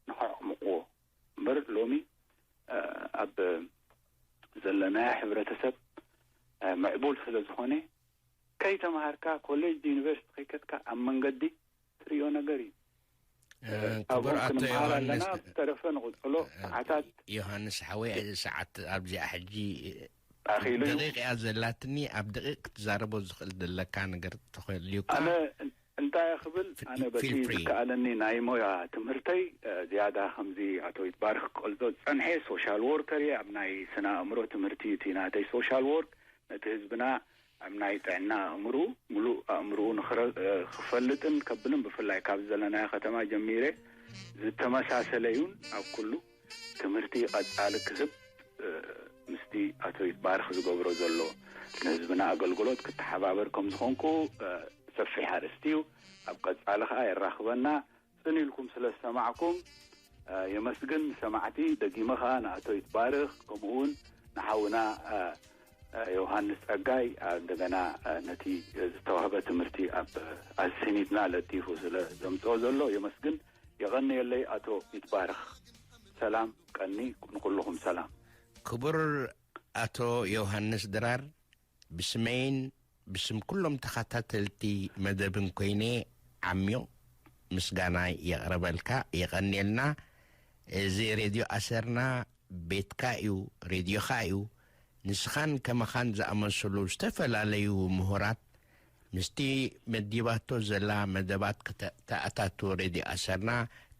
ንኸዕምቕዎ እምበር፣ ሎሚ ኣብ ዘለናዮ ሕብረተሰብ ምዕቡል ስለ ዝኾነ፣ ከይተምሃርካ፣ ኮሌጅ ዩኒቨርሲቲ ከይከድካ፣ ኣብ መንገዲ ትርእዮ ነገር እዩ። ካብኡ ክንመሃር ኣለና። ብዝተረፈ ንቕጽሎ። ሰዓታት። ዮሃንስ ሓወይ፣ ሰዓት ኣብዚኣ ሕጂ ኣኺሉ እዩ። ደቂቕ እያ ዘላትኒ። ኣብ ደቂቕ ክትዛረቦ ዝኽእል ዘለካ ነገር ተኾልዩካ። ኣነ እንታይ ክብል፣ ኣነ በቲ ዝከኣለኒ ናይ ሞያ ትምህርተይ ዝያዳ ከምዚ ኣቶ ይትባርክ ክገልጾ ዝጸንሐ፣ ሶሻል ወርከር እየ። ኣብ ናይ ስነ ኣእምሮ ትምህርቲ እቲ ናተይ ሶሻል ወርክ ነቲ ህዝብና ኣብ ናይ ጥዕና ኣእምሩ፣ ምሉእ ኣእምርኡ ክፈልጥን ከብልን፣ ብፍላይ ካብ ዘለናዮ ከተማ ጀሚረ ዝተመሳሰለ እዩን፣ ኣብ ኩሉ ትምህርቲ ቀጻሊ ክህብ ምስቲ ኣቶ ይትባርክ ዝገብሮ ዘሎ ንህዝብና ኣገልግሎት ክተሓባበር ከም ዝኾንኩ ሰፊሕ ኣርእስቲ እዩ። ኣብ ቀጻሊ ከኣ የራኽበና። ጽን ኢልኩም ስለ ዝሰማዕኩም የመስግን። ንሰማዕቲ ደጊመ ከኣ ንኣቶ ይትባርክ፣ ከምኡ እውን ንሓውና ዮሃንስ ጸጋይ፣ እንደገና ነቲ ዝተዋህበ ትምህርቲ ኣብ ኣሲኒትና ለጢፉ ስለ ዘምጽኦ ዘሎ የመስግን። የቐንየለይ ኣቶ ይትባርክ። ሰላም ቀኒ ንኩልኹም። ሰላም። ክቡር ኣቶ ዮሃንስ ድራር፣ ብስመይን ብስም ኩሎም ተኸታተልቲ መደብን ኮይነ ዓሚቕ ምስጋና የቕርበልካ። የቐንየልና። እዚ ሬድዮ ኣሰርና ቤትካ እዩ፣ ሬድዮኻ እዩ። ንስኻን ከማኻን ዝኣመሰሉ ዝተፈላለዩ ምሁራት ምስቲ መዲባቶ ዘላ መደባት ክተ-፣ ተኣታቱ ሬድዮ ኣሰርና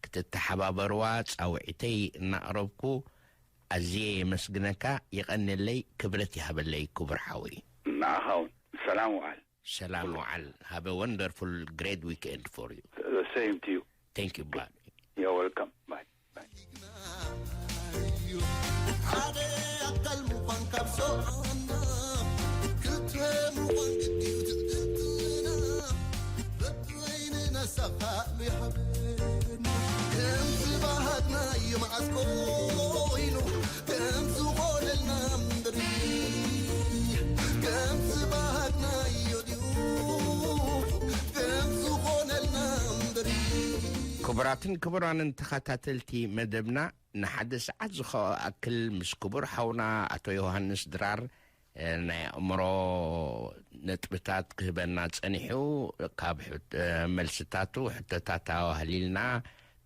ክትተሓባበርዋ ጻውዒተይ እናቕረብኩ፣ ኣዝየ የመስግነካ። የቐንየለይ፣ ክብረት ይሃበለይ ክቡር ሓወይ። ንዓኻ እውን ሰላም ውዓል። ሰላም ውዓል። Have a wonderful, great weekend for you. Same to you. Thank you, bye. You're welcome. Bye. Bye. ሓደ ኣካል ምዃን ካብ ሰብኣና፣ ክልተ ምዃን ግድዩ ትዕድልትና። በበይንና ሰኻሉ ይሃበና። ከምዚ ባህግናዮ መዓስ ኮይኑ፣ ከምዚ ኾነልና እምበሪ። ከምዚ ባህግናዮ ድዩ፣ ከምዚ ኾነልና እምበሪ። ክቡራትን ክቡራንን ተኸታተልቲ መደብና፣ ንሓደ ሰዓት ዝኣክል ምስ ክቡር ሓውና ኣቶ ዮሃንስ ድራር፣ እ፣ ናይ ኣእምሮ ነጥብታት ክህበና ጸኒሑ፣ ካብ ሕት-፣ እ፣ መልስታቱ ሕቶታት ኣዋህሊልና፣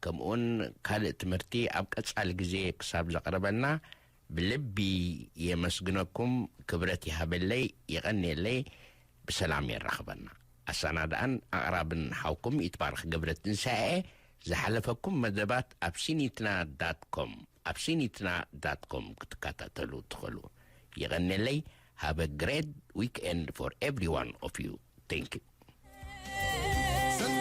ከምኡውን ካልእ ትምህርቲ ኣብ ቀጻሊ ግዜ ክሳብ ዘቕርበልና ብልቢ የመስግነኩም። ክብረት ይሃበለይ፣ የቐንየለይ። ብሰላም የራኽበና። ኣሰናድኣን ኣቕራብን ሓውኩም ይትባረኽ ገብረ ትንሳኤ። ዝሓለፈኩም መደባት ኣብ ሲኒትና ዳት ኮም፣ ኣብ ሲኒትና ዳት ኮም ክትከታተሉ ትኽእሉ። የቐንየለይ። Have a great weekend for every one of you. Thank you.